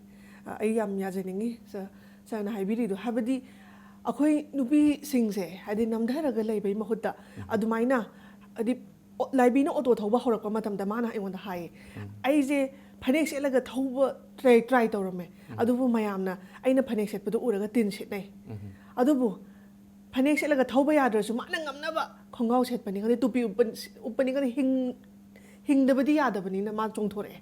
ꯑ, ꯑꯩ ꯌꯥꯝ ꯌꯥꯖꯅꯤꯡꯉꯤ ꯁ-, ꯁꯥꯔꯅ ꯍꯥꯏꯕꯤꯔꯤꯗꯣ꯫ ꯍꯥꯏꯕꯗꯤ ꯑꯩꯈꯣꯏ ꯅꯨꯄꯤꯁꯤꯡꯁꯦ, ꯍꯥꯏꯗꯤ ꯅꯝꯊꯔꯒ ꯂꯩꯕꯩ ꯃꯍꯨꯠꯇ ꯎꯝ꯫ ꯑꯗꯨꯃꯥꯏꯅ, ꯍꯥꯏꯗꯤ, ꯑꯣ, ꯂꯥꯏꯕꯤꯅ ꯑꯣꯇꯣ ꯊꯧꯕ ꯍꯧꯔꯛꯄ ꯃꯇꯝꯗ ꯃꯥꯅ ꯑꯩꯉꯣꯟꯗ ꯍꯥꯏꯌꯦ, ꯎꯝ꯫ "ꯑꯩꯁꯦ ꯐꯅꯦꯛ ꯁꯦꯠꯂꯒ ꯊꯧꯕ ꯇ꯭ꯔꯥꯏ, ꯇ꯭ꯔꯥꯏ ꯇꯧꯔꯝꯃꯦ꯫ ꯎꯝ꯫ ꯑꯗꯨꯕꯨ ꯃꯌꯥꯝꯅ ꯑꯩꯅ ꯐꯅꯦꯛ ꯁꯦꯠꯄꯗꯣ ꯎꯔꯒ ꯇꯤꯟ ꯁꯤꯠꯅꯩ꯫ ꯎꯝ꯫ ꯑꯗꯨꯕꯨ ꯐꯅꯦꯛ ꯁꯦꯠꯂꯒ ꯊꯧꯕ ꯌꯥꯗ꯭ꯔꯁꯨ ꯃꯥꯅ ꯉꯝꯅꯕ ꯈꯣꯡꯒ꯭ꯔꯥꯎ ꯁꯦꯠꯄꯅꯤ ꯈꯪꯗꯦ, ꯇꯨꯄꯤ ꯎꯞꯄ-, ꯎꯞꯄꯅꯤ ꯈꯪꯗꯦ, ꯍꯤꯡ-, ꯍꯤꯡꯗꯕꯗꯤ ꯌꯥꯗꯕꯅꯤꯅ ꯃꯥ ꯆꯣꯡꯊꯣꯔꯛꯑꯦ꯫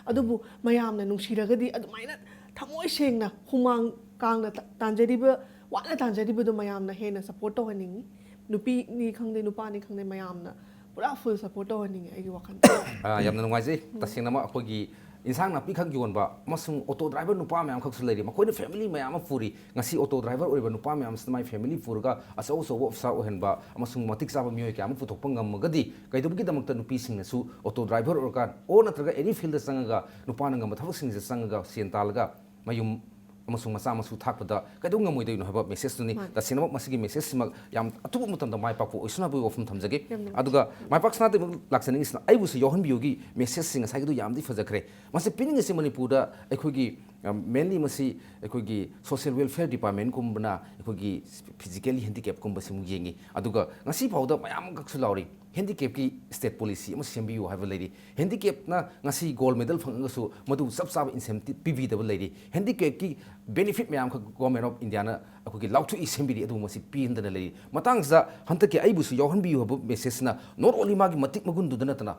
ꯑꯗꯨꯕꯨ ꯃꯌꯥꯝꯅ ꯅꯨꯡꯁꯤꯔꯒꯗꯤ ꯑꯗꯨꯃꯥꯏꯅ ꯊꯃꯣꯏ ꯁꯦꯡꯅ ꯍꯨꯃꯥꯡ ꯀꯥꯡꯅ ꯇ- ꯇꯥꯟꯖꯔꯤꯕ, ꯋꯥꯅ ꯇꯥꯟꯖꯔꯤꯕꯗꯣ ꯃꯌꯥꯝꯅ ꯍꯦꯟꯅ ꯁꯞꯄꯣꯔꯠ ꯇꯧꯍꯟꯅꯤꯡꯉꯤ꯫ ꯅꯨꯄꯤꯅꯤ ꯈꯪꯗꯦ, ꯅꯨꯄꯥꯅꯤ ꯈꯪꯗꯦ, ꯃꯌꯥꯝꯅ ꯄꯨꯔꯥ ꯐꯨꯜ ꯁꯞꯄꯣꯔꯠ ꯇꯧꯍꯟꯅꯤꯡꯉꯤ ꯑꯩꯒꯤ ꯋꯥꯈꯜꯗ꯫ ꯑꯥ, ꯌꯥꯝꯅ ꯅꯨꯡꯉꯥꯏꯖꯩ꯫ ꯇꯁꯦꯡꯅꯃꯛ ꯑꯩꯈꯣꯏꯒꯤ ꯏꯟꯁꯥꯡ ꯅꯥꯄꯤꯈꯛ ꯌꯣꯟꯕ ꯑꯃꯁꯨꯡ ꯑꯣꯇꯣ ꯗ꯭ꯔꯥꯏꯚꯔ ꯅꯨꯄꯥ ꯃꯌꯥꯝꯈꯛꯁꯨ ꯂꯩꯔꯤ꯫ ꯃꯈꯣꯏꯅ ꯐꯦꯃꯤꯂꯤ ꯃꯌꯥꯝ ꯑꯃ ꯄꯨꯔꯤ꯫ ꯉꯁꯤ ꯑꯣꯇꯣ ꯗ꯭ꯔꯥꯏꯚꯔ ꯑꯣꯏꯔꯤꯕ ꯅꯨꯄꯥ ꯃꯌꯥꯝꯁꯤꯅ ꯃꯥꯏ ꯐꯦꯃꯤꯂꯤ ꯄꯨꯔꯒ ꯑꯆꯧ ꯑꯆꯧꯕ ꯑꯣꯐꯤꯁꯥꯔ ꯑꯣꯏꯍꯟꯕ ꯑꯃꯁꯨꯡ ꯃꯇꯤꯛ ꯆꯥꯕ ꯃꯤꯑꯣꯏ ꯀꯌꯥ ꯑꯃ ꯄꯨꯊꯣꯛꯄ ꯉꯝꯃꯒꯗꯤ, ꯀꯩꯗꯧꯕꯒꯤꯗꯃꯛꯇ ꯅꯨꯄꯤꯁꯤꯡꯅꯁꯨ ꯑꯣꯇꯣ ꯗ꯭ꯔꯥꯏꯚꯔ ꯑꯣꯏꯔꯀꯥꯟ ꯑꯣꯔ ꯅꯠꯇ꯭ꯔꯒ ꯑꯦꯅꯤ ꯐꯤꯜꯗ ꯆꯪꯉꯒ ꯅꯨꯄꯥꯅ ꯉꯝꯕ ꯊꯕꯛꯁꯤꯡꯁꯦ ꯆꯪꯉꯒ ꯁꯦꯟ ꯇꯥꯜꯂꯒ ꯃꯌꯨꯝ ꯑꯃꯁꯨꯡ ꯃꯆꯥ ꯃꯁꯨ ꯊꯥꯛꯄꯗ ꯀꯩꯗꯧ ꯉꯝꯃꯣꯏꯗꯣꯏꯅꯣ ꯍꯥꯏꯕ ꯃꯦꯁꯦꯖꯇꯨꯅꯤ꯫ ꯃꯥꯅꯤ꯫ ꯇꯁꯦꯡꯅꯃꯛ ꯃꯁꯤꯒꯤ ꯃꯦꯁꯦꯖꯁꯤꯃꯛ ꯌꯥꯝ ꯑꯊꯨꯕ ꯃꯇꯝꯗ ꯃꯥꯏ ꯄꯥꯛꯄ ꯑꯣꯏꯁꯅꯨ ꯍꯥꯏꯕꯒꯤ ꯋꯥꯐꯝ ꯊꯝꯖꯒꯦ꯫ ꯌꯥꯝ ꯅꯨꯡꯉꯥꯏ꯫ ꯑꯗꯨꯒ ꯃꯥꯏ ꯄꯥꯛꯁꯅꯥꯗꯃꯛ ꯂꯥꯛꯆꯅꯤꯡꯉꯤꯁꯤꯅ ꯑꯩꯕꯨꯁꯨ ꯌꯥꯎꯍꯟꯕꯤꯌꯨꯒꯤ ꯃꯦꯁꯦꯖꯁꯤꯡ ꯉꯁꯥꯏꯒꯤꯗꯨ ꯌꯥꯝꯗꯤ ꯐꯖꯈ꯭ꯔꯦ꯫ ꯃꯁꯤ ꯄꯤꯅꯤꯡꯉꯤꯁꯤ ꯃꯅꯤꯄꯨꯔꯗ ꯑꯩꯈꯣꯏꯒꯤ, ꯑ, ꯃꯦꯟꯂꯤ ꯃꯁꯤ ꯑꯩꯈꯣꯏꯒꯤ ꯁꯣꯁꯤꯌꯦꯜ ꯋꯦꯜꯐꯤꯌꯔ ꯗꯤꯄꯥꯔꯠꯃꯦꯟꯒꯨꯝꯕꯅ ꯑꯩꯈꯣꯏꯒꯤ ꯐꯤꯖꯤꯀꯦꯜꯂꯤ ꯍꯦꯟꯗꯤꯀꯦꯞꯀꯨꯝꯕꯁꯤꯃꯨꯛ ꯌꯦꯡꯉꯤ꯫ ꯑꯗꯨꯒ ꯉꯁꯤ ꯐꯥꯎꯗ ꯃꯌꯥꯝ ꯑꯃꯈꯛꯁꯨ ꯂꯥꯎꯔꯤ, ꯍꯦꯟꯗꯤꯀꯦꯞꯀꯤ ꯁ꯭ꯇꯦꯠ ꯄꯣꯂꯤꯁꯤ ꯑꯃ ꯁꯦꯝꯕꯤꯌꯨ ꯍꯥꯏꯕ ꯂꯩꯔꯤ꯫ ꯍꯦꯟꯗꯤꯀꯦꯞꯅ ꯉꯁꯤ ꯒꯣꯜ ꯃꯦꯗꯜ ꯐꯪꯉꯒꯁꯨ ꯃꯗꯨ ꯆꯞ ꯆꯥꯕ ꯏꯟꯁꯦꯟꯇꯤꯞ ꯄꯤꯕꯤꯗꯕ ꯂꯩꯔꯤ꯫ ꯍꯦꯟꯗꯤꯀꯦꯞꯀꯤ ꯕꯦꯅꯤꯐꯤꯠ ꯃꯌꯥꯝꯈꯛ ꯒꯣꯔꯃꯦꯟ ꯑꯣꯐ ꯏꯟꯗꯤꯌꯥꯅ ꯑꯩꯈꯣꯏꯒꯤ ꯂꯥꯎꯊꯣꯛꯏ, ꯁꯦꯝꯕꯤꯔꯤ, ꯑꯗꯨꯕꯨ ꯃꯁꯤ ꯄꯤꯍꯟꯗꯅ ꯂꯩꯔꯤ꯫ ꯃꯇꯥꯡꯁꯤꯗ ꯍꯟꯗꯛꯀꯤ ꯑꯩꯕꯨꯁꯨ ꯌꯥꯎꯍꯟꯕꯤꯌꯨ ꯍꯥꯏꯕ ꯃꯦꯁꯦꯖꯅ ꯅꯣꯠ ꯑꯣꯟꯂꯤ ꯃꯥꯒꯤ ꯃꯇꯤꯛ ꯃꯒꯨꯟꯗꯨꯗ ꯅꯠꯇꯅ,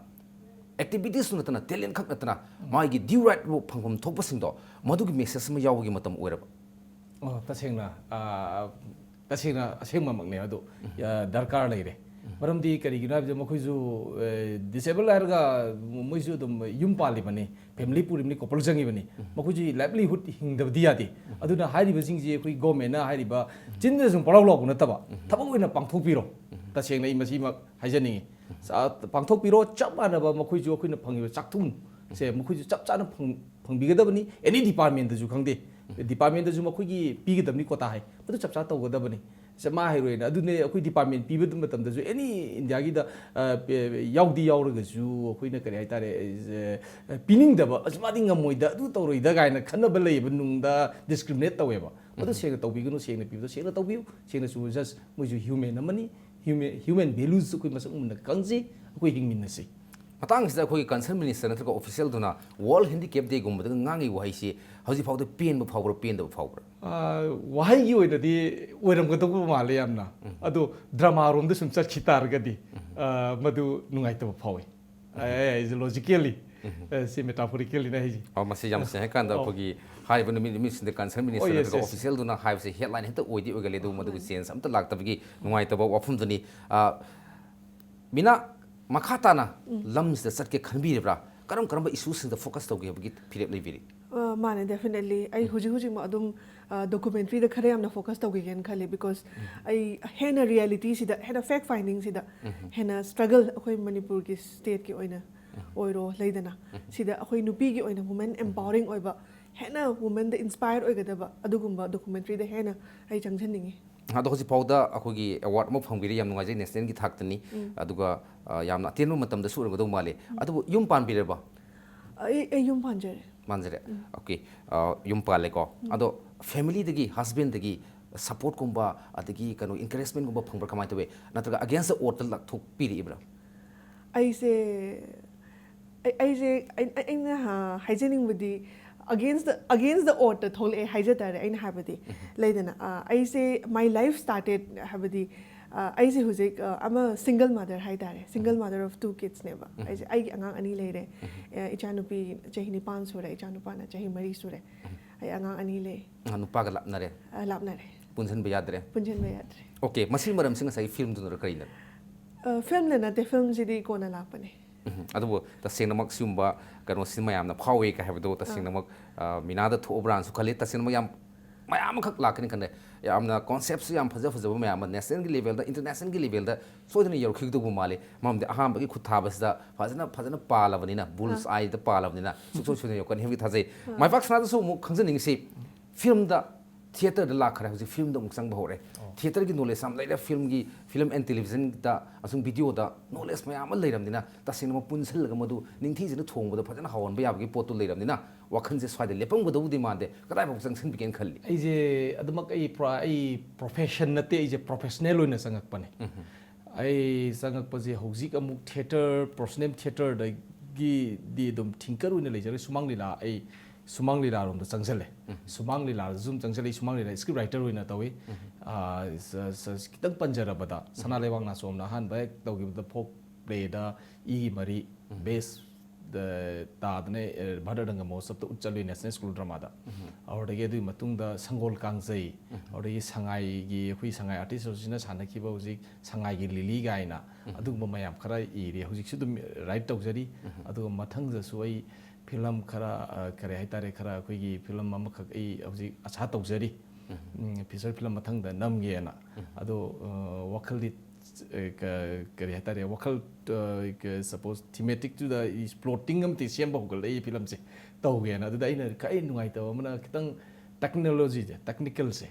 ꯑꯦꯛꯇꯤꯚꯤꯇꯤꯁꯇꯨ ꯅꯠꯇꯅ, ꯇꯦꯂꯦꯟ ꯈꯛ ꯅꯠꯇꯅ, ꯃꯥꯒꯤ ꯗ꯭ꯌꯨ ꯔꯥꯏꯠ ꯐꯪꯐꯝ ꯊꯣꯛꯄꯁꯤꯡꯗꯣ, ꯃꯗꯨꯒꯤ ꯃꯦꯁꯦꯖ ꯑꯃ ꯌꯥꯎꯕꯒꯤ ꯃꯇꯝ ꯑꯣꯏꯔꯕ꯫ ꯑꯣ, ꯇꯁꯦꯡꯅ, ꯑ, ꯇꯁꯦꯡꯅ ꯑꯁꯦꯡꯕꯃꯛꯅꯦ ꯑꯗꯣ, ꯑ, ꯗꯔꯀꯥꯔ ꯂꯩꯔꯦ꯫ ꯃꯔꯝꯗꯤ ꯀꯔꯤꯒꯤꯅꯣ ꯍꯥꯏꯕꯗ ꯃꯈꯣꯏꯁꯨ, ꯑ, ꯗꯤꯁꯦꯕꯜ ꯍꯥꯏꯔꯒ ꯃꯣꯏꯁꯨ ꯑꯗꯨꯝ ꯌꯨꯝ ꯄꯥꯜꯂꯤꯕꯅꯤ, ꯐꯦꯃꯤꯂꯤ ꯄꯨꯔꯤꯕꯅꯤ, ꯀꯣꯄꯜ ꯆꯪꯉꯤꯕꯅꯤ꯫ ꯃꯈꯣꯏꯁꯤ ꯂꯥꯏꯚꯂꯤꯍꯨꯗ ꯍꯤꯡꯗꯕꯗꯤ ꯌꯥꯗꯦ꯫ ꯑꯗꯨꯅ ꯍꯥꯏꯔꯤꯕꯁꯤꯡꯁꯤ ꯑꯩꯈꯣꯏ ꯒꯣꯔꯃꯦꯟꯅ ꯍꯥꯏꯔꯤꯕ ꯆꯤꯟꯗ ꯁꯨꯝ ꯄꯔꯥꯎ ꯂꯥꯎꯕ ꯅꯠꯇꯕ ꯊꯕꯛ ꯑꯣꯏꯅ ꯄꯥꯡꯊꯣꯛꯄꯤꯔꯣ꯫ ꯇꯁꯦꯡꯅ ꯑꯩ ꯃꯁꯤꯃꯛ ꯍꯥꯏꯖꯅꯤꯡꯉꯤ꯫ ꯆ-, ꯄꯥꯡꯊꯣꯛꯄꯤꯔꯣ꯫ ꯆꯞ ꯃꯥꯟꯅꯕ ꯃꯈꯣꯏꯁꯨ ꯑꯩꯈꯣꯏꯅ ꯐꯪꯉꯤꯕ ꯆꯥꯛꯊꯨꯝꯁꯦ ꯃꯈꯣꯏꯁꯨ ꯆꯞ ꯆꯥꯅ ꯐꯪ-, ꯐꯪꯕꯤꯒꯗꯕꯅꯤ꯫ ꯑꯦꯅꯤ ꯗꯤꯄꯥꯔꯠꯃꯦꯟꯇꯁꯨ ꯈꯪꯗꯦ, ꯗꯤꯄꯥꯔꯠꯃꯦꯟꯇꯁꯨ ꯃꯈꯣꯏꯒꯤ ꯄꯤꯒꯗꯕꯅꯤ ꯀꯣꯇꯥ ꯍꯥꯏ, ꯃꯗꯨ ꯆꯞ ꯆꯥ ꯇꯧꯒꯗꯕꯅꯤ꯫ ꯁꯦ ꯃꯥ ꯍꯥꯏꯔꯣꯏꯅ ꯑꯗꯨꯅꯦ ꯑꯩꯈꯣꯏ ꯗꯤꯄꯥꯔꯠꯃꯦꯟ ꯄꯤꯕ ꯃꯇꯝꯗꯁꯨ ꯑꯦꯅꯤ ꯏꯟꯗꯤꯌꯥꯒꯤꯗ, ꯑ, ꯄꯦ-, ꯌꯥꯎꯗꯤ ꯌꯥꯎꯔꯒꯁꯨ ꯑꯩꯈꯣꯏꯅ ꯀꯔꯤ ꯍꯥꯏꯇꯥꯔꯦ, ꯑ, ꯄꯤꯅꯤꯡꯗꯕ, "ꯑꯁ, ꯃꯥꯗꯤ ꯉꯝꯃꯣꯏꯗ, ꯑꯗꯨ ꯇꯧꯔꯣꯏꯗ" ꯀꯥꯏꯅ ꯈꯟꯅꯕ ꯂꯩꯌꯦꯕ, ꯅꯨꯡꯗ ꯗꯤꯁꯀ꯭ꯔꯤꯃꯤꯅꯦꯠ ꯇꯧꯋꯦꯕ꯫ ꯑꯗꯨ ꯁꯦꯡꯅ ꯇꯧꯕꯤꯒꯅꯨ, ꯁꯦꯡꯅ ꯄꯤꯕꯗꯣ ꯁꯦꯡꯅ ꯇꯧꯕꯤꯌꯨ, ꯁꯦꯡꯅ ꯆꯨꯝꯕ ꯖꯁ ꯃꯣꯏꯁꯨ ꯍ꯭ꯌꯨꯃꯦꯟ ꯑꯃꯅꯤ꯫ ꯍ꯭ꯌꯨꯃꯦꯟ, ꯍ꯭ꯌꯨꯃꯦꯟ ꯚꯦꯂꯨꯁ ꯑꯩꯈꯣꯏ ꯃꯁꯛ ꯃꯨꯟꯅ ꯈꯪꯁꯤ, ꯑꯩꯈꯣꯏ ꯍꯤꯡꯃꯤꯟꯅꯁꯤ꯫ ꯃꯇꯥꯡꯁꯤꯗ ꯑꯩꯈꯣꯏꯒꯤ ꯀꯟꯁꯔꯟ ꯃꯤꯅꯤꯁꯇꯔ ꯅꯠꯇ꯭ꯔꯒ ꯑꯣꯐꯤꯁꯤꯌꯦꯜꯗꯨꯅ ꯋꯥꯔꯜ ꯍꯦꯟꯗꯤꯀꯦꯞ ꯗꯦꯒꯨꯝꯕꯗꯒ ꯉꯥꯡꯉꯤ ꯋꯥꯍꯩꯁꯤ ꯍꯧꯖꯤꯛ ꯐꯥꯎꯗ ꯄꯦꯟꯕ ꯐꯥꯎꯕ꯭ꯔꯥ, ꯄꯦꯟꯗꯕ ꯐꯥꯎꯕ꯭ꯔꯥ? ꯑꯥ, ꯋꯥꯍꯩꯒꯤ ꯑꯣꯏꯅꯗꯤ ꯑꯣꯏꯔꯝꯒꯗꯧꯕ ꯃꯥꯜꯂꯦ ꯌꯥꯝꯅ꯫ ꯑꯗꯣ ꯗ꯭ꯔꯃꯥꯔꯣꯝꯗ ꯁꯨꯝ ꯆꯠꯈꯤ ꯇꯥꯔꯒꯗꯤ, ꯑꯥ, ꯃꯗꯨ ꯅꯨꯡꯉꯥꯏꯇꯕ ꯐꯥꯎꯏ꯫ ꯑꯩ ꯍꯥꯏꯁꯦ ꯂꯣꯖꯤꯀꯦꯜꯂꯤ꯫ ꯑ, ꯁꯤ ꯃꯦꯇꯥꯐꯣꯔꯤꯀꯦꯜꯅꯤꯅ ꯍꯥꯏꯁꯦ꯫ ꯑꯣ, ꯃꯁꯤ ꯌꯥꯝ ꯁꯦꯡꯅ ꯍꯥꯏꯀꯥꯟꯗ ꯑꯣ꯫ ꯑꯩꯈꯣꯏꯒꯤ ꯍꯥꯏꯔꯤꯕ ꯅꯨꯃꯤꯠ ꯅꯨꯃꯤꯠꯁꯤꯡꯗ ꯀꯟꯁꯔꯟ ꯑꯣ, ꯃꯤꯅꯤꯁꯇꯔ yes, ꯅꯠꯇ꯭ꯔꯒ yes. ꯑꯣꯐꯤꯁꯤꯌꯦꯜꯗꯨꯅ ꯍꯥꯏꯕꯁꯦ ꯍꯦꯗꯂꯥꯏꯟ ꯍꯦꯛꯇ ꯑꯣꯏꯗꯤ ꯑꯣꯏꯒꯜꯂꯦ, ꯑꯗꯨꯕꯨ ꯃꯗꯨꯒꯤ ꯆꯦꯟꯖ ꯑꯝꯇ ꯂꯥꯛꯇꯕꯒꯤ ꯅꯨꯡꯉꯥꯏꯇꯕ ꯋꯥꯐꯝꯗꯨꯅꯤ꯫ ꯑ, ꯃꯤꯅꯥ, ꯃꯈꯥ ꯇꯥꯅ ꯂꯝꯁꯤꯗ ꯆꯠꯀꯦ ꯈꯟꯕꯤꯔꯤꯕ꯭ꯔꯥ? ꯀꯔꯝ ꯀꯔꯝꯕ ꯏꯁꯨꯁꯤꯡꯗ ꯐꯣꯀꯁ ꯇꯧꯒꯦ ꯍꯥꯏꯕꯒꯤ ꯐꯤꯔꯦꯞ ꯂꯩꯕꯤꯔꯤ? ꯑ, ꯃꯥꯅꯦ, ꯗꯦꯐꯤꯅꯦꯠꯂꯤ꯫ ꯑꯩ ꯍꯧꯖꯤꯛ ꯍꯧꯖꯤꯛꯃꯛ ꯑꯗꯨꯝ ꯗꯣꯀꯨꯃꯦꯟꯇ꯭ꯔꯤꯗ ꯈꯔ ꯌꯥꯝꯅ ꯐꯣꯀꯁ ꯇꯧꯈꯤꯒꯦꯅ ꯈꯜꯂꯤ, ꯕꯤꯀꯣꯁ ꯑꯩ ꯍꯦꯟꯅ ꯔꯤꯌꯦꯂꯤꯇꯤꯁꯤꯗ, ꯍꯦꯟꯅ ꯐꯦꯛ ꯐꯥꯏꯟꯗꯤꯡꯁꯤꯗ ꯍꯦꯟꯅ ꯁ꯭ꯇ꯭ꯔꯒꯜ ꯑꯩꯈꯣꯏ ꯃꯅꯤꯄꯨꯔꯒꯤ ꯁ꯭ꯇꯦꯠꯀꯤ ꯑꯣꯏꯅ ꯑꯣꯏꯔꯣ, ꯂꯩꯗꯅ, ꯁꯤꯗ ꯑꯩꯈꯣꯏ ꯅꯨꯄꯤꯒꯤ ꯑꯣꯏꯅ ꯋꯨꯃꯦꯟ ꯑꯦꯝꯄꯥꯋꯔꯤꯡ ꯑꯣꯏꯕ, ꯍꯦꯟꯅ ꯋꯨꯃꯦꯟꯗ ꯏꯟꯁꯄꯥꯌꯔ ꯑꯣꯏꯒꯗꯕ ꯑꯗꯨꯒꯨꯝꯕ ꯗꯣꯀꯨꯃꯦꯟꯇ꯭ꯔꯤꯗ ꯍꯦꯟꯅ ꯑꯩ ꯆꯪꯁꯤꯟꯅꯤꯡꯉꯤ꯫ ꯑꯗꯣ ꯍꯧꯖꯤꯛ ꯐꯥꯎꯗ ꯑꯩꯈꯣꯏꯒꯤ ꯑꯦꯋꯥꯔꯗ ꯑꯃ ꯐꯪꯕꯤꯔꯦ, ꯌꯥꯝ ꯅꯨꯡꯉꯥꯏꯖꯩ, ꯅꯦꯁꯅꯦꯜꯒꯤ ꯊꯥꯛꯇꯅꯤ꯫ ꯑꯗꯨꯒ, ꯑ, ꯌꯥꯝꯅ ꯑꯇꯦꯟꯕ ꯃꯇꯝꯗꯁꯨ ꯑꯣꯏꯔꯝꯒꯗꯧ ꯃꯥꯜꯂꯤ꯫ ꯑꯗꯨꯕꯨ ꯌꯨꯝ ꯄꯥꯟꯕꯤꯔꯕ? ꯑꯩ ꯑꯩ ꯌꯨꯝ ꯄꯥꯟꯖꯔꯦ꯫ ꯃꯥꯟꯖꯔꯦ꯫ ꯑꯣꯀꯦ꯫ ꯑ, ꯌꯨꯝ ꯄꯥꯜꯂꯦꯀꯣ꯫ ꯑꯗꯣ ꯐꯦꯃꯤꯂꯤꯗꯒꯤ, ꯍꯁꯕꯦꯟꯗꯒꯤ ꯁꯄꯣꯔꯠꯀꯨꯝꯕ ꯑꯗꯒꯤ ꯀꯩꯅꯣ ꯏꯟꯀꯔꯦꯖꯃꯦꯟꯒꯨꯝꯕ ꯐꯪꯕ꯭ꯔꯥ, ꯀꯃꯥꯏꯅ ꯇꯧꯋꯤ? ꯅꯠꯇ꯭ꯔꯒ ꯑꯒꯦꯟꯁꯇ ꯑꯣꯠꯇ ꯂꯥꯛꯊꯣꯛꯄꯤꯔꯛꯏꯕ꯭ꯔꯥ? ꯑꯩꯁꯦ ꯑꯩ- ꯑꯩꯁꯦ ꯑꯩ- ꯑꯩꯅ, ꯍꯥ, ꯍꯥꯏꯖꯅꯤꯡꯕꯗꯤ, against the against the odd ꯊꯣꯛꯂꯛꯑꯦ ꯍꯥꯏꯖ ꯇꯥꯔꯦ꯫ ꯑꯩꯅ ꯍꯥꯏꯕꯗꯤ, ꯂꯩꯗꯅ, ꯑ, ꯑꯩꯁꯦ, my life started, ꯍꯥꯏꯕꯗꯤ, ꯑ, ꯑꯩꯁꯦ ꯍꯧꯖꯤꯛ, ꯑ, ꯑꯃ ꯁꯤꯡꯒꯜ ꯃꯥꯗꯔ ꯍꯥꯏ ꯇꯥꯔꯦ, ꯁꯤꯡꯒꯜ ꯃꯥꯗꯔ ꯑꯣꯐ ꯇꯨ ꯀꯤꯠꯁꯅꯦꯕ꯫ ꯑꯩꯁꯦ, ꯑꯩꯒꯤ ꯑꯉꯥꯡ ꯑꯅꯤ ꯂꯩꯔꯦ꯫ ꯑ, ꯏꯆꯥꯅꯨꯄꯤ ꯆꯍꯤ ꯅꯤꯄꯥꯟ ꯁꯨꯔꯦ, ꯏꯆꯥꯅꯨꯄꯥꯅ ꯆꯍꯤ ꯃꯔꯤ ꯁꯨꯔꯦ꯫ ꯑꯩ ꯑꯉꯥꯡ ꯑꯅꯤ ꯂꯩ꯫ ꯑ, ꯅꯨꯄꯥꯒ ꯂꯥꯞꯅꯔꯦ? ꯑ, ꯂꯥꯞꯅꯔꯦ꯫ ꯄꯨꯟꯁꯤꯟꯕ ꯌꯥꯗ꯭ꯔꯦ? ꯄꯨꯟꯁꯤꯟꯕ ꯌꯥꯗ꯭ꯔꯦ꯫ ꯑꯣꯀꯦ, ꯃꯁꯤ ꯃꯔꯝꯁꯤ ꯉꯁꯥꯏꯒꯤ ꯐꯤꯂꯝꯗꯨꯅꯔ ꯀꯔꯤꯅꯣ? ꯑ, ꯐꯤꯂꯝꯅ ꯅꯠꯇꯦ, ꯐꯤꯂꯝꯁꯤꯗꯤ ꯀꯣꯟꯅ ꯂꯥꯛꯄꯅꯦ꯫ ꯎꯝ, ꯑꯗꯨꯕꯨ ꯇꯁꯦꯡꯅꯃꯛ ꯁꯤꯒꯨꯝꯕ ꯀꯩꯅꯣꯁꯤ ꯃꯌꯥꯝꯅ ꯐꯥꯎꯋꯦ ꯀꯥꯏ ꯍꯥꯏꯕꯗꯣ ꯇꯁꯦꯡꯅꯃꯛ, ꯑ, ꯃꯤꯅꯥꯗ ꯊꯣꯛꯑꯕ꯭ꯔꯥꯅꯁꯨ ꯈꯜꯂꯤ꯫ ꯇꯁꯦꯡꯅꯃꯛ ꯌꯥꯝ ꯃꯌꯥꯝ ꯑꯃꯈꯛ ꯂꯥꯛꯀꯅꯤ ꯈꯟꯗꯦ꯫ ꯌꯥꯝꯅ ꯀꯣꯟꯁꯦꯞꯁꯨ ꯌꯥꯝ ꯐꯖ ꯐꯖꯕ ꯃꯌꯥꯝ ꯑꯃ ꯅꯦꯁꯅꯦꯜꯒꯤ ꯂꯦꯚꯦꯜꯗ, ꯏꯟꯇꯔꯅꯦꯁꯅꯦꯜꯒꯤ ꯂꯦꯚꯦꯜꯗ ꯁꯣꯏꯗꯅ ꯌꯧꯔꯛꯈꯤꯒꯗꯧꯕ ꯃꯥꯜꯂꯤ꯫ ꯃꯔꯝꯗꯤ ꯑꯍꯥꯟꯕꯒꯤ ꯈꯨꯠ ꯊꯥꯕꯁꯤꯗ ꯐꯖꯅ, ꯐꯖꯅ ꯄꯥꯜꯂꯕꯅꯤꯅ, ꯕꯨꯜꯁ ꯑꯥꯏꯗ ꯄꯥꯜꯂꯕꯅꯤꯅ ꯁꯨꯡꯁꯣꯏ ꯁꯣꯏꯗꯅ ꯌꯧꯔꯛꯀꯅꯤ ꯍꯥꯏꯕꯒꯤ ꯊꯥꯖꯩ꯫ ꯃꯥꯏꯄꯥꯛ ꯁꯅꯥꯗꯁꯨ ꯑꯃꯨꯛ ꯈꯪꯖꯅꯤꯡꯉꯤꯁꯤ, ꯐꯤꯂꯝꯗ, ꯊꯤꯌꯦꯇꯔꯗ ꯂꯥꯛꯈ꯭ꯔꯦ, ꯍꯧꯖꯤꯛ ꯐꯤꯂꯝꯗ ꯑꯃꯨꯛ ꯆꯪꯕ ꯍꯧꯔꯦ꯫ ꯊꯤꯌꯦꯇꯔꯒꯤ ꯅꯣꯂꯦꯖ ꯌꯥꯝ ꯂꯩꯔꯦ, ꯐꯤꯂꯝꯒꯤ, ꯐꯤꯂꯝ ꯑꯦꯟ ꯇꯦꯂꯤꯚꯤꯖꯟꯗ ꯑꯃꯁꯨꯡ ꯚꯤꯗꯤꯑꯣꯗ ꯅꯣꯂꯦꯖ ꯃꯌꯥꯝ ꯑꯃ ꯂꯩꯔꯕꯅꯤꯅ, ꯇꯁꯦꯡꯅꯃꯛ ꯄꯨꯟꯁꯤꯜꯂꯒ ꯃꯗꯨ ꯅꯤꯡꯊꯤꯖꯅ ꯊꯣꯡꯕꯗ ꯐꯖꯅ ꯍꯥꯎꯍꯟꯕ ꯌꯥꯕꯒꯤ ꯄꯣꯠꯇꯨ ꯂꯩꯔꯕꯅꯤꯅ, ꯋꯥꯈꯜꯁꯦ ꯁ꯭ꯋꯥꯏꯗ ꯂꯦꯞꯄꯝꯒꯗꯧꯕꯗꯤ ꯃꯥꯟꯗꯦ꯫ ꯀꯗꯥꯏꯐꯥꯎ ꯆꯪꯁꯤꯟꯕꯤꯒꯦꯅ ꯈꯜꯂꯤ? ꯑꯩꯁꯦ ꯑꯗꯨꯃꯛ ꯑꯩ ꯄꯨꯔꯥ ꯑꯩ ꯄ꯭ꯔꯣꯐꯦꯁꯟ ꯅꯠꯇꯦ, ꯑꯩꯁꯦ ꯄ꯭ꯔꯣꯐꯦꯁꯅꯦꯜ ꯑꯣꯏꯅ ꯆꯪꯉꯛꯄꯅꯦ꯫ ꯑꯩ ꯆꯪꯉꯛꯄꯁꯦ ꯍꯧꯖꯤꯛ ꯑꯃꯨꯛ ꯊꯤꯌꯦꯇꯔ, ꯄ꯭ꯔꯣꯐꯦꯁꯅꯦꯜ ꯊꯤꯌꯦꯇꯔꯗꯒꯤꯗꯤ ꯑꯗꯨꯝ ꯊꯤꯡꯀꯔ ꯑꯣꯏꯅ ꯂꯩꯖꯔꯦ꯫ ꯁꯨꯃꯥꯡ ꯂꯤꯂꯥ, ꯑꯩ ꯁꯨꯃꯥꯡ ꯂꯤꯂꯥꯔꯣꯝꯗ ꯆꯪꯁꯤꯜꯂꯦ꯫ ꯁꯨꯃꯥꯡ ꯂꯤꯂꯥꯗꯁꯨ ꯑꯗꯨꯝ ꯆꯪꯁꯤꯜꯂꯦ꯫ ꯁꯨꯃꯥꯡ ꯂꯤꯂꯥ ꯁ꯭ꯀ꯭ꯔꯤꯞ ꯔꯥꯏꯇꯔ ꯑꯣꯏꯅ ꯇꯧꯏ꯫ ꯑꯥ, ꯁ-, ꯁ-, ꯈꯤꯇꯪ ꯄꯟꯖꯔꯕꯗ, ꯁꯅꯥ ꯂꯩꯕꯥꯛ ꯅꯥꯆꯣꯝꯅ ꯑꯍꯥꯟꯕ ꯍꯦꯛ ꯇꯧꯈꯤꯕꯗ ꯐꯣꯛ ꯄ꯭ꯂꯦꯗ ꯏꯒꯤ ꯃꯔꯤ, ꯕꯦꯁ ꯇꯥꯗꯅ ꯚꯥꯔꯠ ꯔꯪꯒ ꯃꯍꯣꯠꯁꯕꯇ ꯎꯠ ꯆꯠꯂꯨꯏ, ꯅꯦꯁꯅꯦꯜ ꯁ꯭ꯀꯨꯜ ꯗ꯭ꯔꯃꯥꯗ꯫ ꯑꯗꯨꯗꯒꯤ ꯑꯗꯨꯒꯤ ꯃꯇꯨꯡꯗ ꯁꯪꯒꯣꯜ ꯀꯥꯡꯖꯩ, ꯑꯗꯨꯗꯒꯤ ꯁꯉꯥꯏꯒꯤ, ꯑꯩꯈꯣꯏ ꯁꯉꯥꯏ ꯑꯥꯔꯇꯤꯁ ꯑꯁꯣꯁꯤꯌꯦꯁꯟꯅ ꯁꯥꯟꯅꯈꯤꯕ ꯍꯧꯖꯤꯛ ꯁꯉꯥꯏꯒꯤ ꯂꯤꯂꯤ ꯀꯥꯏꯅ, ꯑꯗꯨꯒꯨꯝꯕ ꯃꯌꯥꯝ ꯈꯔ ꯏꯔꯤ꯫ ꯍꯧꯖꯤꯛꯁꯨ ꯑꯗꯨꯝ ꯔꯥꯏꯠ ꯇꯧꯖꯔꯤ꯫ ꯑꯗꯨꯒ ꯃꯊꯪꯗꯁꯨ ꯑꯩ ꯐꯤꯂꯝ ꯈꯔ, ꯑ, ꯀꯔꯤ ꯍꯥꯏꯇꯥꯔꯦ, ꯈꯔ ꯑꯩꯈꯣꯏꯒꯤ ꯐꯤꯂꯝ ꯑꯃꯈꯛ ꯑꯩ ꯍꯧꯖꯤꯛ ꯑꯁꯥ ꯇꯧꯖꯔꯤ꯫ ꯎꯝ, ꯐꯤꯆꯔ ꯐꯤꯂꯝ ꯃꯊꯪꯗ ꯅꯝꯒꯦꯅ꯫ ꯑꯗꯣ, ꯑ, ꯋꯥꯈꯜꯗꯤ, ꯑ, ꯀ-, ꯀꯔꯤ ꯍꯥꯏꯇꯥꯔꯦ, ꯋꯥꯈꯜ, ꯑ, ꯀ-, ꯁꯄꯣꯁ ꯊꯤꯃꯦꯇꯤꯛꯇꯨꯗ ꯄ꯭ꯂꯣꯇꯤꯡ ꯑꯃꯗꯤ ꯁꯦꯝꯕ ꯍꯧꯒꯠꯂꯛꯏ ꯐꯤꯂꯝꯁꯦ ꯇꯧꯒꯦꯅ꯫ ꯑꯗꯨꯗ ꯑꯩꯅ ꯈ꯭ꯋꯥꯏ ꯅꯨꯡꯉꯥꯏꯇꯕ ꯑꯃꯅ ꯈꯤꯇꯪ ꯇꯦꯛꯅꯣꯂꯣꯖꯤꯁꯦ, ꯇꯦꯛꯅꯤꯀꯦꯜꯁꯦ,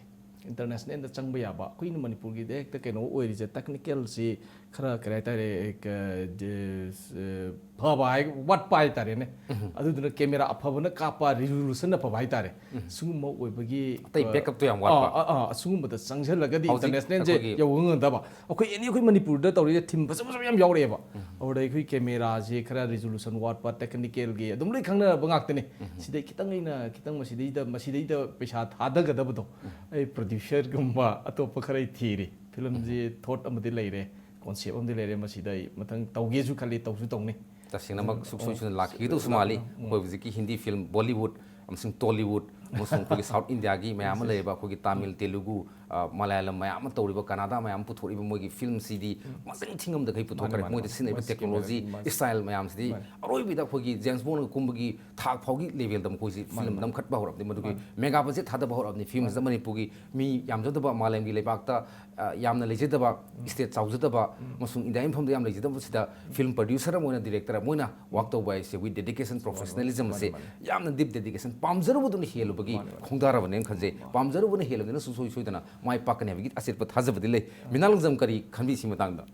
ꯏꯟꯇꯔꯅꯦꯁꯅꯦꯜꯗ ꯆꯪꯕ ꯌꯥꯕ, ꯑꯩꯈꯣꯏꯅ ꯃꯅꯤꯄꯨꯔꯒꯤꯗ ꯍꯦꯛꯇ ꯀꯩꯅꯣ ꯑꯣꯏꯔꯤꯁꯦ, ꯇꯦꯛꯅꯤꯀꯦꯜꯁꯤ ꯈꯔ ꯀꯔꯤ ꯍꯥꯏꯇꯥꯔꯦ, ꯀ-, ꯖ-, ꯑ, ꯐꯕ ꯍꯥꯏ, ꯋꯥꯠꯄ ꯍꯥꯏꯇꯥꯔꯦꯅꯦ꯫ ꯑꯗꯨꯗꯨꯅ ꯀꯦꯃꯦꯔꯥ ꯑꯐꯕꯅ ꯀꯥꯞꯄ, ꯔꯤꯖꯣꯂꯨꯁꯟ ꯑꯐꯕ ꯍꯥꯏꯇꯥꯔꯦ꯫ ꯁꯤꯒꯨꯝꯕ ꯑꯣꯏꯕꯒꯤ, ꯑꯇꯩ ꯑ, backup ꯇꯣ ꯌꯥꯝ ꯋꯥꯠꯄ꯫ ꯑ, ꯑ, ꯑ, ꯑꯁꯤꯒꯨꯝꯕꯗ ꯆꯪꯁꯤꯜꯂꯒꯗꯤ ꯍꯧꯖꯤꯛ ꯏꯟꯇꯔꯅꯦꯁꯅꯦꯜꯁꯦ ꯑꯩꯈꯣꯏꯒꯤ ꯌꯧꯕ ꯉꯝꯗꯕ꯫ ꯑꯩꯈꯣꯏ ꯑꯦꯅꯤ ꯑꯩꯈꯣꯏ ꯃꯅꯤꯄꯨꯔꯗ ꯇꯧꯔꯤꯁꯦ ꯊꯤꯝ ꯐꯖ ꯐꯖꯕ ꯌꯥꯝ ꯌꯥꯎꯔꯛꯑꯦꯕ꯫ ꯑꯗꯨꯗ ꯑꯩꯈꯣꯏ ꯀꯦꯃꯦꯔꯥꯁꯦ ꯈꯔ ꯔꯤꯖꯣꯂꯨꯁꯟ ꯋꯥꯠꯄ, ꯇꯦꯛꯅꯤꯀꯦꯜꯒꯤ ꯑꯗꯨꯝ ꯂꯣꯏ ꯈꯪꯅꯔꯕ ꯉꯥꯛꯇꯅꯤ꯫ ꯁꯤꯗꯩ ꯈꯤꯇꯪ ꯑꯩꯅ ꯈꯤꯇꯪ ꯃꯁꯤꯗꯩꯗ, ꯃꯁꯤꯗꯩꯗ ꯄꯩꯁꯥ ꯊꯥꯗꯒꯗꯕꯗꯣ ꯑꯩ ꯄ꯭ꯔꯣꯗ꯭ꯌꯨꯁꯔꯒꯨꯝꯕ ꯑꯇꯣꯞꯄ ꯈꯔ ꯑꯩ ꯊꯤꯔꯤ꯫ ꯐꯤꯂꯝꯁꯤ ꯊꯣꯠ ꯑꯃꯗꯤ ꯂꯩꯔꯦ, ꯀꯣꯟꯁꯦꯞ ꯑꯃꯗꯤ ꯂꯩꯔꯦ꯫ ꯃꯁꯤꯗ ꯑꯩ ꯃꯊꯪ ꯇꯧꯒꯦꯁꯨ ꯈꯜꯂꯤ, ꯇꯧꯁꯨ ꯇꯧꯅꯤ꯫ ꯇꯁꯦꯡꯅꯃꯛ ꯑꯗꯨꯅ, ꯁꯨꯡꯁꯣꯏ ꯁꯣꯏꯗꯅ ꯂꯥꯛꯈꯤꯒꯗꯧꯁꯨ ꯃꯥꯜꯂꯤ꯫ ꯎꯝ꯫ ꯑꯩꯈꯣꯏ ꯍꯧꯖꯤꯛꯀꯤ ꯍꯤꯟꯗꯤ ꯐꯤꯂꯝ, ꯕꯣꯂꯤꯋꯨꯗ ꯑꯃꯁꯨꯡ ꯇꯣꯂꯤꯋꯨꯗ ꯑꯃꯁꯨꯡ ꯑꯩꯈꯣꯏꯒꯤ ꯁꯥꯎꯠ ꯏꯟꯗꯤꯌꯥꯒꯤ ꯃꯌꯥꯝ ꯑꯃ ꯂꯩꯔꯤꯕ, ꯑꯩꯈꯣꯏꯒꯤ ꯇꯥꯃꯤꯜ, ꯇꯦꯂꯨꯒꯨ, ꯑ, ꯃꯂꯌꯥꯂꯝ ꯃꯌꯥꯝ ꯑꯃ ꯇꯧꯔꯤꯕ, ꯀꯅꯥꯗꯥ ꯃꯌꯥꯝ ꯑꯃ ꯄꯨꯊꯣꯛꯂꯤꯕ, ꯃꯣꯏꯒꯤ ꯐꯤꯂꯝꯁꯤꯗꯤ ꯃꯁꯤꯡ ꯊꯤꯉꯝꯗꯈꯩ ꯄꯨꯊꯣꯛꯈ꯭ꯔꯦ꯫ ꯃꯥꯅꯦ, ꯃꯥꯅꯦ, ꯃꯣꯏꯗ ꯁꯤꯖꯤꯟꯅꯔꯤꯕ ꯃꯁꯤꯒꯤ ꯇꯦꯛꯅꯣꯂꯣꯖꯤ, ꯃꯥꯅꯦ꯫ ꯏꯁꯇꯥꯏꯜ ꯃꯌꯥꯝꯁꯤꯗꯤ ꯃꯥꯅꯦ꯫ ꯑꯔꯣꯏꯕꯗ ꯑꯩꯈꯣꯏꯒꯤ ꯖꯦꯝꯁ ꯕꯣꯟꯒ ꯀꯨꯝꯕꯒꯤ ꯊꯥꯛ ꯐꯥꯎꯒꯤ ꯂꯦꯚꯦꯜꯗ ꯃꯈꯣꯏꯁꯤ ꯃꯥꯅꯦ, ꯐꯤꯂꯝ ꯃꯥꯅꯦ꯫ ꯅꯝꯈꯠꯄ ꯍꯧꯔꯕꯅꯤ꯫ ꯃꯗꯨꯒꯤ ꯃꯥꯅꯦ꯫ ꯃꯦꯒꯥ ꯕꯖꯦꯠ ꯊꯥꯗꯕ ꯍꯧꯔꯕꯅꯤ꯫ ꯐꯤꯂꯝꯁꯤꯗ ꯃꯥꯅꯦ꯫ ꯃꯅꯤꯄꯨꯔꯒꯤ ꯃꯤ ꯌꯥꯝꯖꯗꯕ, ꯃꯥꯂꯦꯝꯒꯤ ꯂꯩꯕꯥꯛꯇ, ꯑ, ꯌꯥꯝꯅ ꯂꯩꯖꯗꯕ, ꯎꯝ꯫ ꯁ꯭ꯇꯦꯠ ꯆꯥꯎꯖꯗꯕ, ꯎꯝ꯫ ꯑꯃꯁꯨꯡ ꯏꯟꯗꯤꯌꯥꯒꯤ ꯃꯐꯝꯗ ꯌꯥꯝ ꯂꯩꯖꯗꯕꯁꯤꯗ ꯐꯤꯂꯝ ꯄ꯭ꯔꯣꯗ꯭ꯌꯨꯁꯔ ꯑꯃ ꯑꯣꯏꯅ, ꯗꯤꯔꯦꯛꯇꯔ ꯑꯃ ꯑꯣꯏꯅ ꯋꯥꯛ ꯇꯧꯕ ꯍꯥꯏꯁꯦ with dedication, ꯃꯥꯅꯦ, ꯃꯥꯅꯦ꯫ ꯄ꯭ꯔꯣꯐꯦꯁꯅꯦꯂꯤꯖꯝ ꯑꯁꯦ ꯃꯥꯅꯦ, ꯃꯥꯅꯦ꯫ ꯌꯥꯝꯅ ꯗꯤꯞ ꯗꯦꯗꯤꯀꯦꯁꯟ, ꯄꯥꯝꯖꯔꯨꯕꯗꯨꯅ ꯍꯦꯜꯂꯨꯕꯒꯤ ꯃꯥꯅꯦ, ꯃꯥꯅꯦ꯫ ꯈꯣꯡꯗꯥꯔꯕꯅꯦꯅ ꯈꯟꯖꯩ꯫ ꯃꯥꯅꯦ꯫ ꯄꯥꯝꯖꯔꯨꯕꯅ ꯍꯦꯜꯂꯕꯅꯤꯅ ꯁꯨꯡꯁꯣꯏ ꯁꯣꯏꯗꯅ ꯃꯥꯏ ꯄꯥꯛꯀꯅꯤ ꯍꯥꯏꯕꯒꯤ ꯑꯆꯦꯠꯄ ꯊꯥꯖꯕꯗꯤ ꯂꯩ꯫ ꯃꯤꯅꯥꯂꯪꯖꯝ, ꯀꯔꯤ ꯈꯟꯕꯤ ꯁꯤ ꯃꯇꯥꯡꯗ?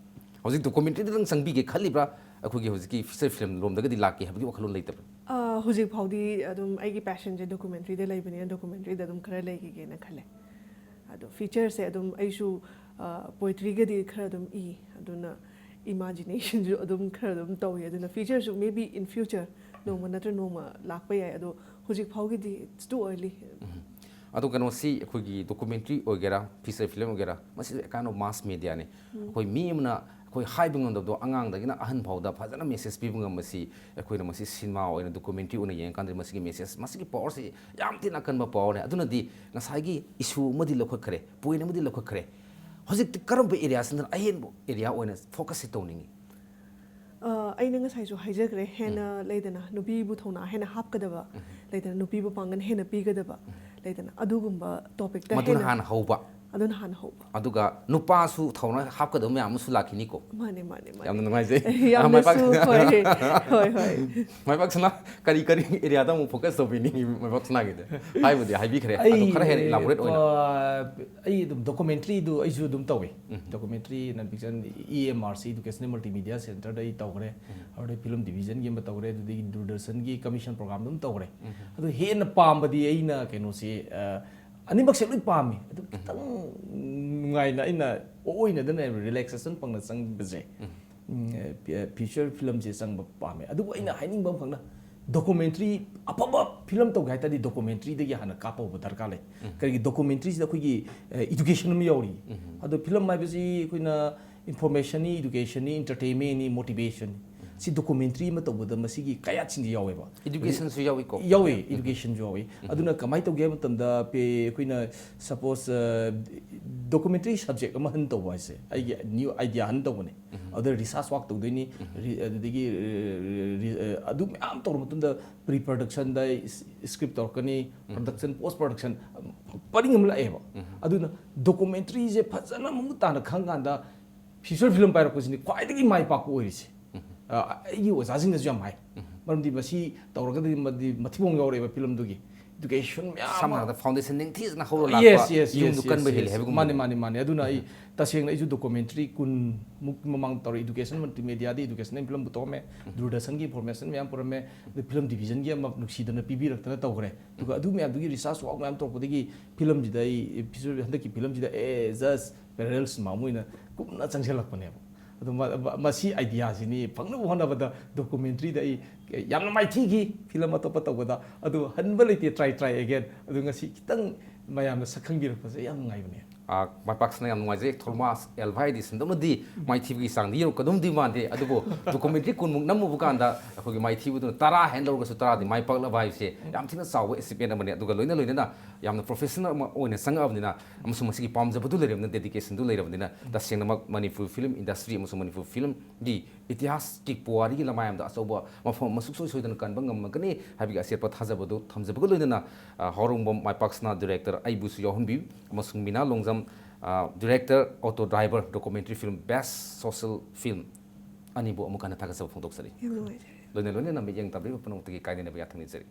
ꯍꯧꯖꯤꯛ ꯗꯣꯀꯨꯃꯦꯟꯇꯔꯤꯗ ꯅꯪ ꯆꯪꯕꯤꯒꯦ ꯈꯜꯂꯤꯕ꯭ꯔꯥ? ꯑꯩꯈꯣꯏꯒꯤ ꯍꯧꯖꯤꯛꯀꯤ ꯐꯤꯆꯔ ꯐꯤꯂꯝ ꯂꯣꯝꯗꯒꯗꯤ ꯂꯥꯛꯀꯦ ꯍꯥꯏꯕꯒꯤ ꯋꯥꯈꯜꯂꯣꯟ ꯂꯩꯇꯕ꯭ꯔꯥ? ꯑ, ꯍꯧꯖꯤꯛ ꯐꯥꯎꯗꯤ ꯑꯗꯨꯝ ꯑꯩꯒꯤ ꯄꯦꯁꯟꯁꯦ ꯗꯣꯀꯨꯃꯦꯟꯇꯔꯤꯗ ꯂꯩꯕꯅꯤꯅ ꯗꯣꯀꯨꯃꯦꯟꯇꯔꯤꯗ ꯑꯗꯨꯝ ꯈꯔ ꯂꯩꯈꯤꯒꯦꯅ ꯈꯜꯂꯦ꯫ ꯑꯗꯣ ꯐꯤꯆꯔꯁꯦ ꯑꯗꯨꯝ ꯑꯩꯁꯨ, ꯑ, ꯄꯣꯏꯇ꯭ꯔꯤꯒꯗꯤ ꯈꯔ ꯑꯗꯨꯝ ꯏ, ꯑꯗꯨꯅ ꯏꯃꯥꯖꯤꯅꯦꯁꯟꯁꯨ ꯑꯗꯨꯝ ꯈꯔ ꯑꯗꯨꯝ ꯇꯧꯏ꯫ ꯑꯗꯨꯅ ꯐꯤꯆꯔꯁꯨ maybe in future ꯅꯣꯡꯃ ꯅꯠꯇ꯭ꯔ ꯅꯣꯡꯃ ꯂꯥꯛꯄ ꯌꯥꯏ꯫ ꯑꯗꯣ ꯍꯧꯖꯤꯛ ꯐꯥꯎꯒꯤꯗꯤ it's too early꯫ ꯎꯝ꯫ ꯑꯗꯣ ꯀꯩꯅꯣꯁꯤ ꯑꯩꯈꯣꯏꯒꯤ ꯗꯣꯀꯨꯃꯦꯟꯇꯔꯤ ꯑꯣꯏꯒꯦꯔꯥ, ꯐꯤꯆꯔ ꯐꯤꯂꯝ ꯑꯣꯏꯒꯦꯔꯥ, ꯃꯁꯤꯁꯨ a kind of mass mediaꯅꯤ꯫ ꯎꯝ꯫ ꯑꯩꯈꯣꯏ ꯃꯤ ꯑꯃꯅ ꯑꯩꯈꯣꯏ ꯍꯥꯏꯕ ꯉꯝꯗꯕꯗꯣ ꯑꯉꯥꯡꯗꯒꯤꯅ ꯑꯍꯟ ꯐꯥꯎꯗ ꯐꯖꯅ ꯃꯦꯁꯦꯖ ꯄꯤꯕ ꯉꯝꯕꯁꯤ ꯑꯩꯈꯣꯏꯅ ꯃꯁꯤ ꯁꯤꯅꯦꯃꯥ ꯑꯣꯏꯅ ꯗꯣꯀꯨꯃꯦꯟꯇ꯭ꯔꯤ ꯑꯣꯏꯅ ꯌꯦꯡꯉꯀꯥꯟꯗ ꯃꯁꯤꯒꯤ ꯃꯦꯁꯦꯖ, ꯃꯁꯤꯒꯤ ꯄꯋꯥꯔꯁꯤ ꯌꯥꯝ ꯊꯤꯅ ꯑꯀꯟꯕ ꯄꯋꯥꯔꯅꯦ꯫ ꯑꯗꯨꯅꯗꯤ ꯉꯁꯥꯏꯒꯤ ꯏꯁꯨ ꯑꯃꯗꯤ ꯂꯧꯈꯠꯈ꯭ꯔꯦ, ꯄꯣꯏꯟ ꯑꯃꯗꯤ ꯂꯧꯈꯠꯈ꯭ꯔꯦ꯫ ꯍꯧꯖꯤꯛꯇꯤ ꯀꯔꯝꯕ ꯑꯦꯔꯤꯌꯥꯁꯤꯅ ꯑꯍꯦꯟꯕ ꯑꯦꯔꯤꯌꯥ ꯑꯣꯏꯅ ꯐꯣꯀꯁꯁꯦ ꯇꯧꯅꯤꯡꯉꯤ? ꯑ, ꯑꯩꯅ ꯉꯁꯥꯏꯁꯨ ꯍꯥꯏꯖꯈ꯭ꯔꯦ, ꯍꯦꯟꯅ ꯂꯩꯗꯅ ꯅꯨꯄꯤꯕꯨ ꯊꯧꯅꯥ ꯍꯦꯟꯅ ꯍꯥꯞꯀꯗꯕ, ꯂꯩꯗꯅ ꯅꯨꯄꯤꯕꯨ ꯄꯥꯡꯒꯜ ꯍꯦꯟꯅ ꯄꯤꯒꯗꯕ, ꯂꯩꯗꯅ ꯑꯗꯨꯒꯨꯝꯕ ꯇꯣꯄꯤꯛꯇ ꯃꯗꯨꯅ ꯍꯦꯟꯅ ꯍꯥꯟꯅ ꯍꯧꯕ꯫ ꯑꯗꯨꯅ ꯍꯥꯟꯅ ꯍꯧꯕ꯫ ꯑꯗꯨꯒ ꯅꯨꯄꯥꯁꯨ ꯊꯧꯅꯥ ꯍꯥꯞꯀꯗꯕ ꯃꯌꯥꯝ ꯑꯃꯁꯨ ꯂꯥꯛꯈꯤꯅꯤꯀꯣ꯫ ꯃꯥꯅꯦ, ꯃꯥꯅꯦ, ꯃꯥꯅꯦ꯫ ꯌꯥꯝꯅ ꯅꯨꯡꯉꯥꯏꯖꯩ꯫ ꯌꯥꯝꯅꯁꯨ ꯃꯥꯏꯄꯥꯛ- ꯍꯣꯏ, ꯍꯣꯏ, ꯍꯣꯏ꯫ ꯃꯥꯏꯄꯥꯛꯁꯅꯥ, ꯀꯔꯤ ꯀꯔꯤ ꯑꯦꯔꯤꯌꯥꯗ ꯑꯃꯨꯛ ꯐꯣꯀꯁ ꯇꯧꯕꯤꯅꯤꯡꯉꯤ ꯃꯥꯏꯄꯥꯛꯁꯅꯥꯒꯤꯗꯤ? ꯍꯥꯏꯕꯨꯗꯤ ꯍꯥꯏꯕꯤꯈ꯭ꯔꯦ, ꯑꯗꯨ ꯈꯔ ꯍꯦꯟꯅ ꯏꯂꯥꯕꯣꯔꯦꯠ ꯑꯣꯏꯅ꯫ ꯑ, ꯑꯩ ꯑꯗꯨꯝ ꯗꯣꯀꯨꯃꯦꯟꯇ꯭ꯔꯤꯗꯨ ꯑꯩꯁꯨ ꯑꯗꯨꯝ ꯇꯧꯋꯤ꯫ ꯗꯣꯀꯨꯃꯦꯟꯇ꯭ꯔꯤ ꯅꯟ fiction, E M R C, educational multimedia ꯁꯦꯟꯇꯔꯗ ꯑꯩ ꯇꯧꯈ꯭ꯔꯦ꯫ ꯑꯗꯨꯗꯩ ꯐꯤꯂꯝ ꯗꯤꯕꯤꯖꯟꯒꯤ ꯑꯃ ꯇꯧꯈ꯭ꯔꯦ, ꯑꯗꯨꯗꯒꯤ ꯗꯨꯔꯗꯔꯁꯟꯒꯤ ꯀꯃꯤꯁꯟ ꯄ꯭ꯔꯣꯒꯥꯝꯗ ꯑꯗꯨꯝ ꯇꯧꯈ꯭ꯔꯦ꯫ ꯑꯗꯣ ꯍꯦꯟꯅ ꯄꯥꯝꯕꯗꯤ ꯑꯩꯅ ꯀꯩꯅꯣꯁꯦ, ꯑ, ꯑꯅꯤꯃꯛꯁꯦ ꯂꯣꯏ ꯄꯥꯝꯃꯤ꯫ ꯑꯗꯨ ꯈꯤꯇꯪ ꯅꯨꯡꯉꯥꯏꯅ ꯑꯩꯅ ꯑꯣꯏꯅꯗꯅ ꯔꯤꯂꯦꯛꯁꯦꯁꯟ ꯐꯪꯅ ꯆꯪꯕꯁꯦ, ꯎꯝ, ꯑ, ꯐꯤ-, ꯐꯤꯆꯔ ꯐꯤꯂꯝꯁꯦ ꯆꯪꯕ ꯄꯥꯝꯃꯦ꯫ ꯑꯗꯨꯕꯨ ꯑꯩꯅ ꯍꯥꯏꯅꯤꯡꯕ ꯑꯃꯈꯛꯅ, ꯗꯣꯀꯨꯃꯦꯟꯇ꯭ꯔꯤ ꯑꯐꯕ ꯐꯤꯂꯝ ꯇꯧꯒꯦ ꯍꯥꯏ ꯇꯥꯔꯗꯤ ꯗꯣꯀꯨꯃꯦꯟꯇ꯭ꯔꯤꯗꯒꯤ ꯍꯥꯟꯅ ꯀꯥꯞꯄ ꯍꯧꯕ ꯗꯔꯀꯥꯔ ꯂꯩ꯫ ꯀꯔꯤꯒꯤ ꯗꯣꯀꯨꯃꯦꯟꯇ꯭ꯔꯤꯁꯤꯗ ꯑꯩꯈꯣꯏꯒꯤ, ꯑ, ꯏꯗꯨꯀꯦꯁꯟ ꯑꯃ ꯌꯥꯎꯔꯤ꯫ ꯑꯗꯣ ꯐꯤꯂꯝ ꯍꯥꯏꯕꯁꯤ ꯑꯩꯈꯣꯏꯅ ꯏꯟꯐꯣꯔꯃꯦꯁꯟꯅꯤ, ꯏꯗꯨꯀꯦꯁꯟꯅꯤ, ꯏꯟꯇꯔꯇꯦꯟꯃꯦꯟꯅꯤ, ꯃꯣꯇꯤꯚꯦꯁꯟ꯫ ꯁꯤ ꯗꯣꯀꯨꯃꯦꯟꯇ꯭ꯔꯤ ꯑꯃ ꯇꯧꯕꯗ ꯃꯁꯤꯒꯤ ꯀꯌꯥꯠꯁꯤꯡꯁꯤ ꯌꯥꯎꯋꯦꯕ꯫ ꯏꯗꯨꯀꯦꯁꯟꯁꯨ ꯌꯥꯎꯏꯀꯣ? ꯌꯥꯎꯏ, ꯏꯗꯨꯀꯦꯁꯟꯁꯨ ꯌꯥꯎꯏ꯫ ꯑꯗꯨꯅ ꯀꯃꯥꯏꯅ ꯇꯧꯒꯦ ꯍꯥꯏꯕ ꯃꯇꯝꯗ, ꯄꯦ-, ꯑꯩꯈꯣꯏꯅ ꯁꯄꯣꯁ, ꯑ, ꯗꯣꯀꯨꯃꯦꯟꯇ꯭ꯔꯤ ꯁꯕꯖꯦꯛ ꯑꯃ ꯍꯟ ꯇꯧꯕ ꯍꯥꯏꯁꯦ, ꯑꯩꯒꯤ ꯅ꯭ꯌꯨ ꯑꯥꯏꯗꯤꯌꯥ ꯍꯟ ꯇꯧꯕꯅꯦ꯫ ꯑꯗꯨꯗ ꯔꯤꯁꯥꯔꯁ ꯋꯥꯛ ꯇꯧꯗꯣꯏꯅꯤ, ꯔꯤ-, ꯑꯗꯨꯗꯒꯤ, ꯑ, ꯔꯤ-, ꯑ, ꯑꯗꯨ ꯃꯌꯥꯝ ꯇꯧꯔ ꯃꯇꯨꯡꯗ ꯄ꯭ꯔꯤ ꯄ꯭ꯔꯗꯛꯁꯟꯗ ꯁ꯭ꯀ꯭ꯔꯤꯞ ꯇꯧꯔꯛꯀꯅꯤ, ꯄ꯭ꯔꯗꯛꯁꯟ, ꯄꯣꯁ ꯄ꯭ꯔꯗꯛꯁꯟ ꯄꯔꯤꯡ ꯑꯃ ꯂꯥꯛꯑꯦꯕ꯫ ꯑꯗꯨꯅ ꯗꯣꯀꯨꯃꯦꯟꯇ꯭ꯔꯤꯁꯦ ꯐꯖꯅ ꯃꯃꯨꯠ ꯇꯥꯅ ꯈꯪꯀꯥꯟꯗ ꯐꯤꯆꯔ ꯐꯤꯂꯝ ꯄꯥꯏꯔꯛꯄꯁꯤꯅꯤ ꯈ꯭ꯋꯥꯏꯗꯒꯤ ꯃꯥꯏ ꯄꯥꯛꯄ ꯑꯣꯏꯔꯤꯁꯦ꯫ ꯑ, ꯑꯩꯒꯤ ꯑꯣꯖꯥꯁꯤꯡꯅꯁꯨ ꯌꯥꯝ ꯍꯥꯏ꯫ ꯃꯔꯝꯗꯤ ꯃꯁꯤ ꯇꯧꯔꯒꯗꯤ ꯃꯗꯤ ꯃꯊꯤꯕꯣꯡ ꯌꯥꯎꯔꯛꯑꯦꯕ ꯐꯤꯂꯝꯗꯨꯒꯤ꯫ ꯏꯗꯨꯀꯦꯁꯟ ꯃꯌꯥꯝ ꯁꯝꯅ ꯑꯃ ꯍꯥꯏꯔꯕꯗ ꯐꯥꯎꯟꯗꯦꯁꯟ ꯅꯤꯡꯊꯤꯖꯅ ꯍꯧꯔ Yes, ꯂꯥꯛꯄ yes, yes, ꯌꯨꯝꯗꯨ yes, ꯀꯟꯕ yes. ꯍꯦꯜꯂꯤ ꯍꯥꯏꯕꯒꯨꯝꯕ꯫ ꯃꯥꯅꯦ, ꯃꯥꯅꯦ, ꯃꯥꯅꯦ꯫ ꯑꯗꯨꯅ ꯑꯩ ꯇꯁꯦꯡꯅ ꯑꯩꯁꯨ ꯗꯣꯀꯨꯃꯦꯟꯇ꯭ꯔꯤ ꯀꯨꯟꯃꯨꯛ ꯃꯃꯥꯡ ꯇꯧꯔꯦ, ꯏꯗꯨꯀꯦꯁꯟ ꯃꯜꯇꯤꯃꯦꯗꯤꯌꯥꯗ ꯏꯗꯨꯀꯦꯁꯟ ꯐꯤꯂꯝ ꯄꯨꯊꯣꯛꯑꯝꯃꯦ, ꯗꯨꯔꯗꯔꯁꯟꯒꯤ ꯏꯟꯐꯣꯔꯃꯦꯁꯟ ꯃꯌꯥꯝ ꯄꯨꯔꯝꯃꯦ, ꯑꯗꯩ ꯐꯤꯂꯝ ꯗꯤꯕꯤꯖꯟꯒꯤ ꯑꯃ ꯅꯨꯡꯁꯤꯗꯅ ꯄꯤꯕꯤꯔꯛꯇꯅ ꯇꯧꯈ꯭ꯔꯦ꯫ ꯑꯗꯨꯒ ꯑꯗꯨ ꯃꯌꯥꯝꯗꯨꯒꯤ ꯔꯤꯁꯥꯔꯁ ꯋꯥꯛ ꯃꯌꯥꯝ ꯇꯧꯔꯛꯄꯗꯒꯤ ꯐꯤꯂꯝꯁꯤꯗ ꯑꯩ ꯐꯤꯆꯔ, ꯍꯟꯗꯛꯀꯤ ꯐꯤꯂꯝꯁꯤꯗ ꯑꯦ ꯖꯁ ꯄꯦꯔꯦꯂꯦꯜ ꯁꯤꯅꯦꯃꯥ ꯑꯃ ꯑꯣꯏꯅ ꯀꯨꯞꯅ ꯆꯪꯁꯤꯜꯂꯛꯄꯅꯦꯕ꯫ ꯑꯗꯣ ꯃ-, ꯃ-, ꯃꯁꯤ ꯑꯥꯏꯗꯤꯌꯥꯁꯤꯅꯤ ꯐꯪꯅꯕ ꯍꯣꯠꯅꯕꯗ ꯗꯣꯀꯨꯃꯦꯟꯇ꯭ꯔꯤꯗ ꯑꯩ ꯌꯥꯝꯅ ꯃꯥꯏꯊꯤꯈꯤ ꯐꯤꯂꯝ ꯑꯇꯣꯞꯄ ꯇꯧꯕꯗ꯫ ꯑꯗꯨ ꯍꯟꯕ ꯂꯩꯇꯦ, try, try again꯫ ꯑꯗꯨ ꯉꯁꯤ ꯈꯤꯇꯪ ꯃꯌꯥꯝꯅ ꯁꯛ ꯈꯪꯕꯤꯔꯛꯄꯁꯦ ꯌꯥꯝ ꯅꯨꯡꯉꯥꯏꯕꯅꯦ꯫ ꯑꯥ, ꯃꯥꯏ ꯄꯥꯛꯁꯅ ꯌꯥꯝ ꯅꯨꯡꯉꯥꯏꯖꯩ꯫ ꯊꯣꯃꯥꯁ ꯑꯦꯜꯚꯥ ꯍꯥꯏꯗꯤ ꯁꯤꯟꯗꯃꯗꯤ ꯃꯥꯏꯊꯤꯕꯒꯤ ꯆꯥꯡꯗꯤ ꯌꯧꯔꯛꯀꯗꯧꯗꯤ ꯃꯥꯟꯗꯦ, ꯑꯗꯨꯕꯨ ꯗꯣꯀꯨꯃꯦꯟꯇꯔꯤ ꯀꯨꯟꯃꯨꯛ ꯅꯝꯃꯨꯕ ꯀꯥꯟꯗ ꯑꯩꯈꯣꯏꯒꯤ ꯃꯥꯏꯊꯤꯕꯗꯨꯅ ꯇꯔꯥ ꯍꯦꯟ ꯂꯧꯔꯒꯁꯨ ꯇꯔꯥꯗꯤ ꯃꯥꯏ ꯄꯥꯛꯂꯕ ꯍꯥꯏꯕꯁꯦ ꯌꯥꯝ ꯊꯤꯅ ꯆꯥꯎꯕ ꯑꯦꯆꯤꯞꯃꯦꯟ ꯑꯃꯅꯤ꯫ ꯑꯗꯨꯒ ꯂꯣꯏꯅ ꯂꯣꯏꯅꯅ ꯌꯥꯝꯅ ꯄ꯭ꯔꯣꯐꯦꯁꯅꯦꯜ ꯑꯃ ꯑꯣꯏꯅ ꯆꯪꯉꯛꯑꯕꯅꯤꯅ ꯑꯃꯁꯨꯡ ꯃꯁꯤꯒꯤ ꯄꯥꯝꯖꯕꯗꯨ ꯂꯩꯔꯕꯅꯤꯅ, ꯗꯦꯗꯤꯀꯦꯁꯟꯗꯨ ꯂꯩꯔꯕꯅꯤꯅ, ꯇꯁꯦꯡꯅꯃꯛ ꯃꯅꯤꯄꯨꯔ ꯐꯤꯂꯝ ꯏꯟꯗꯁꯇ꯭ꯔꯤ ꯑꯃꯁꯨꯡ ꯃꯅꯤꯄꯨꯔ ꯐꯤꯂꯝꯒꯤ ꯏꯇꯤꯍꯥꯁꯀꯤ ꯄꯨꯋꯥꯔꯤꯒꯤ ꯂꯃꯥꯏ ꯑꯃꯗ ꯑꯆꯧꯕ ꯃꯐꯝ ꯑꯃ ꯁꯨꯡꯁꯣꯏ ꯁꯣꯏꯗꯅ ꯀꯟꯕ ꯉꯝꯃꯒꯅꯤ ꯍꯥꯏꯕꯒꯤ ꯑꯆꯦꯠꯄ ꯊꯥꯖꯕꯗꯨ ꯊꯝꯖꯕꯒ ꯂꯣꯏꯅꯅ, ꯑ, ꯍꯥꯎꯔꯣꯡꯕꯝ ꯃꯥꯏꯄꯥꯛꯁꯅꯥ ꯗꯤꯔꯦꯛꯇꯔ ꯑꯩꯕꯨꯁꯨ ꯌꯥꯎꯍꯟꯕꯤꯌꯨ, ꯑꯃꯁꯨꯡ ꯃꯤꯅꯥ ꯂꯣꯡꯖꯝ, ꯑ, director auto driver documentary film base social film ꯑꯅꯤꯕꯨ ꯑꯃꯨꯛ ꯍꯟꯅ ꯊꯥꯒꯠꯆꯕ ꯐꯣꯡꯗꯣꯛꯆꯔꯤ꯫ ꯌꯥꯝ ꯅꯨꯡꯉꯥꯏꯖꯔꯦ꯫ ꯂꯣꯏꯅ ꯂꯣꯏꯅꯅ ꯃꯤꯠꯌꯦꯡ ꯇꯥꯕꯤꯔꯤꯕ ꯄꯨꯝꯅꯃꯛꯇꯒꯤ ꯀꯥꯏꯅꯅꯕ ꯌꯥꯊꯪ ꯅꯤꯖꯔꯤ꯫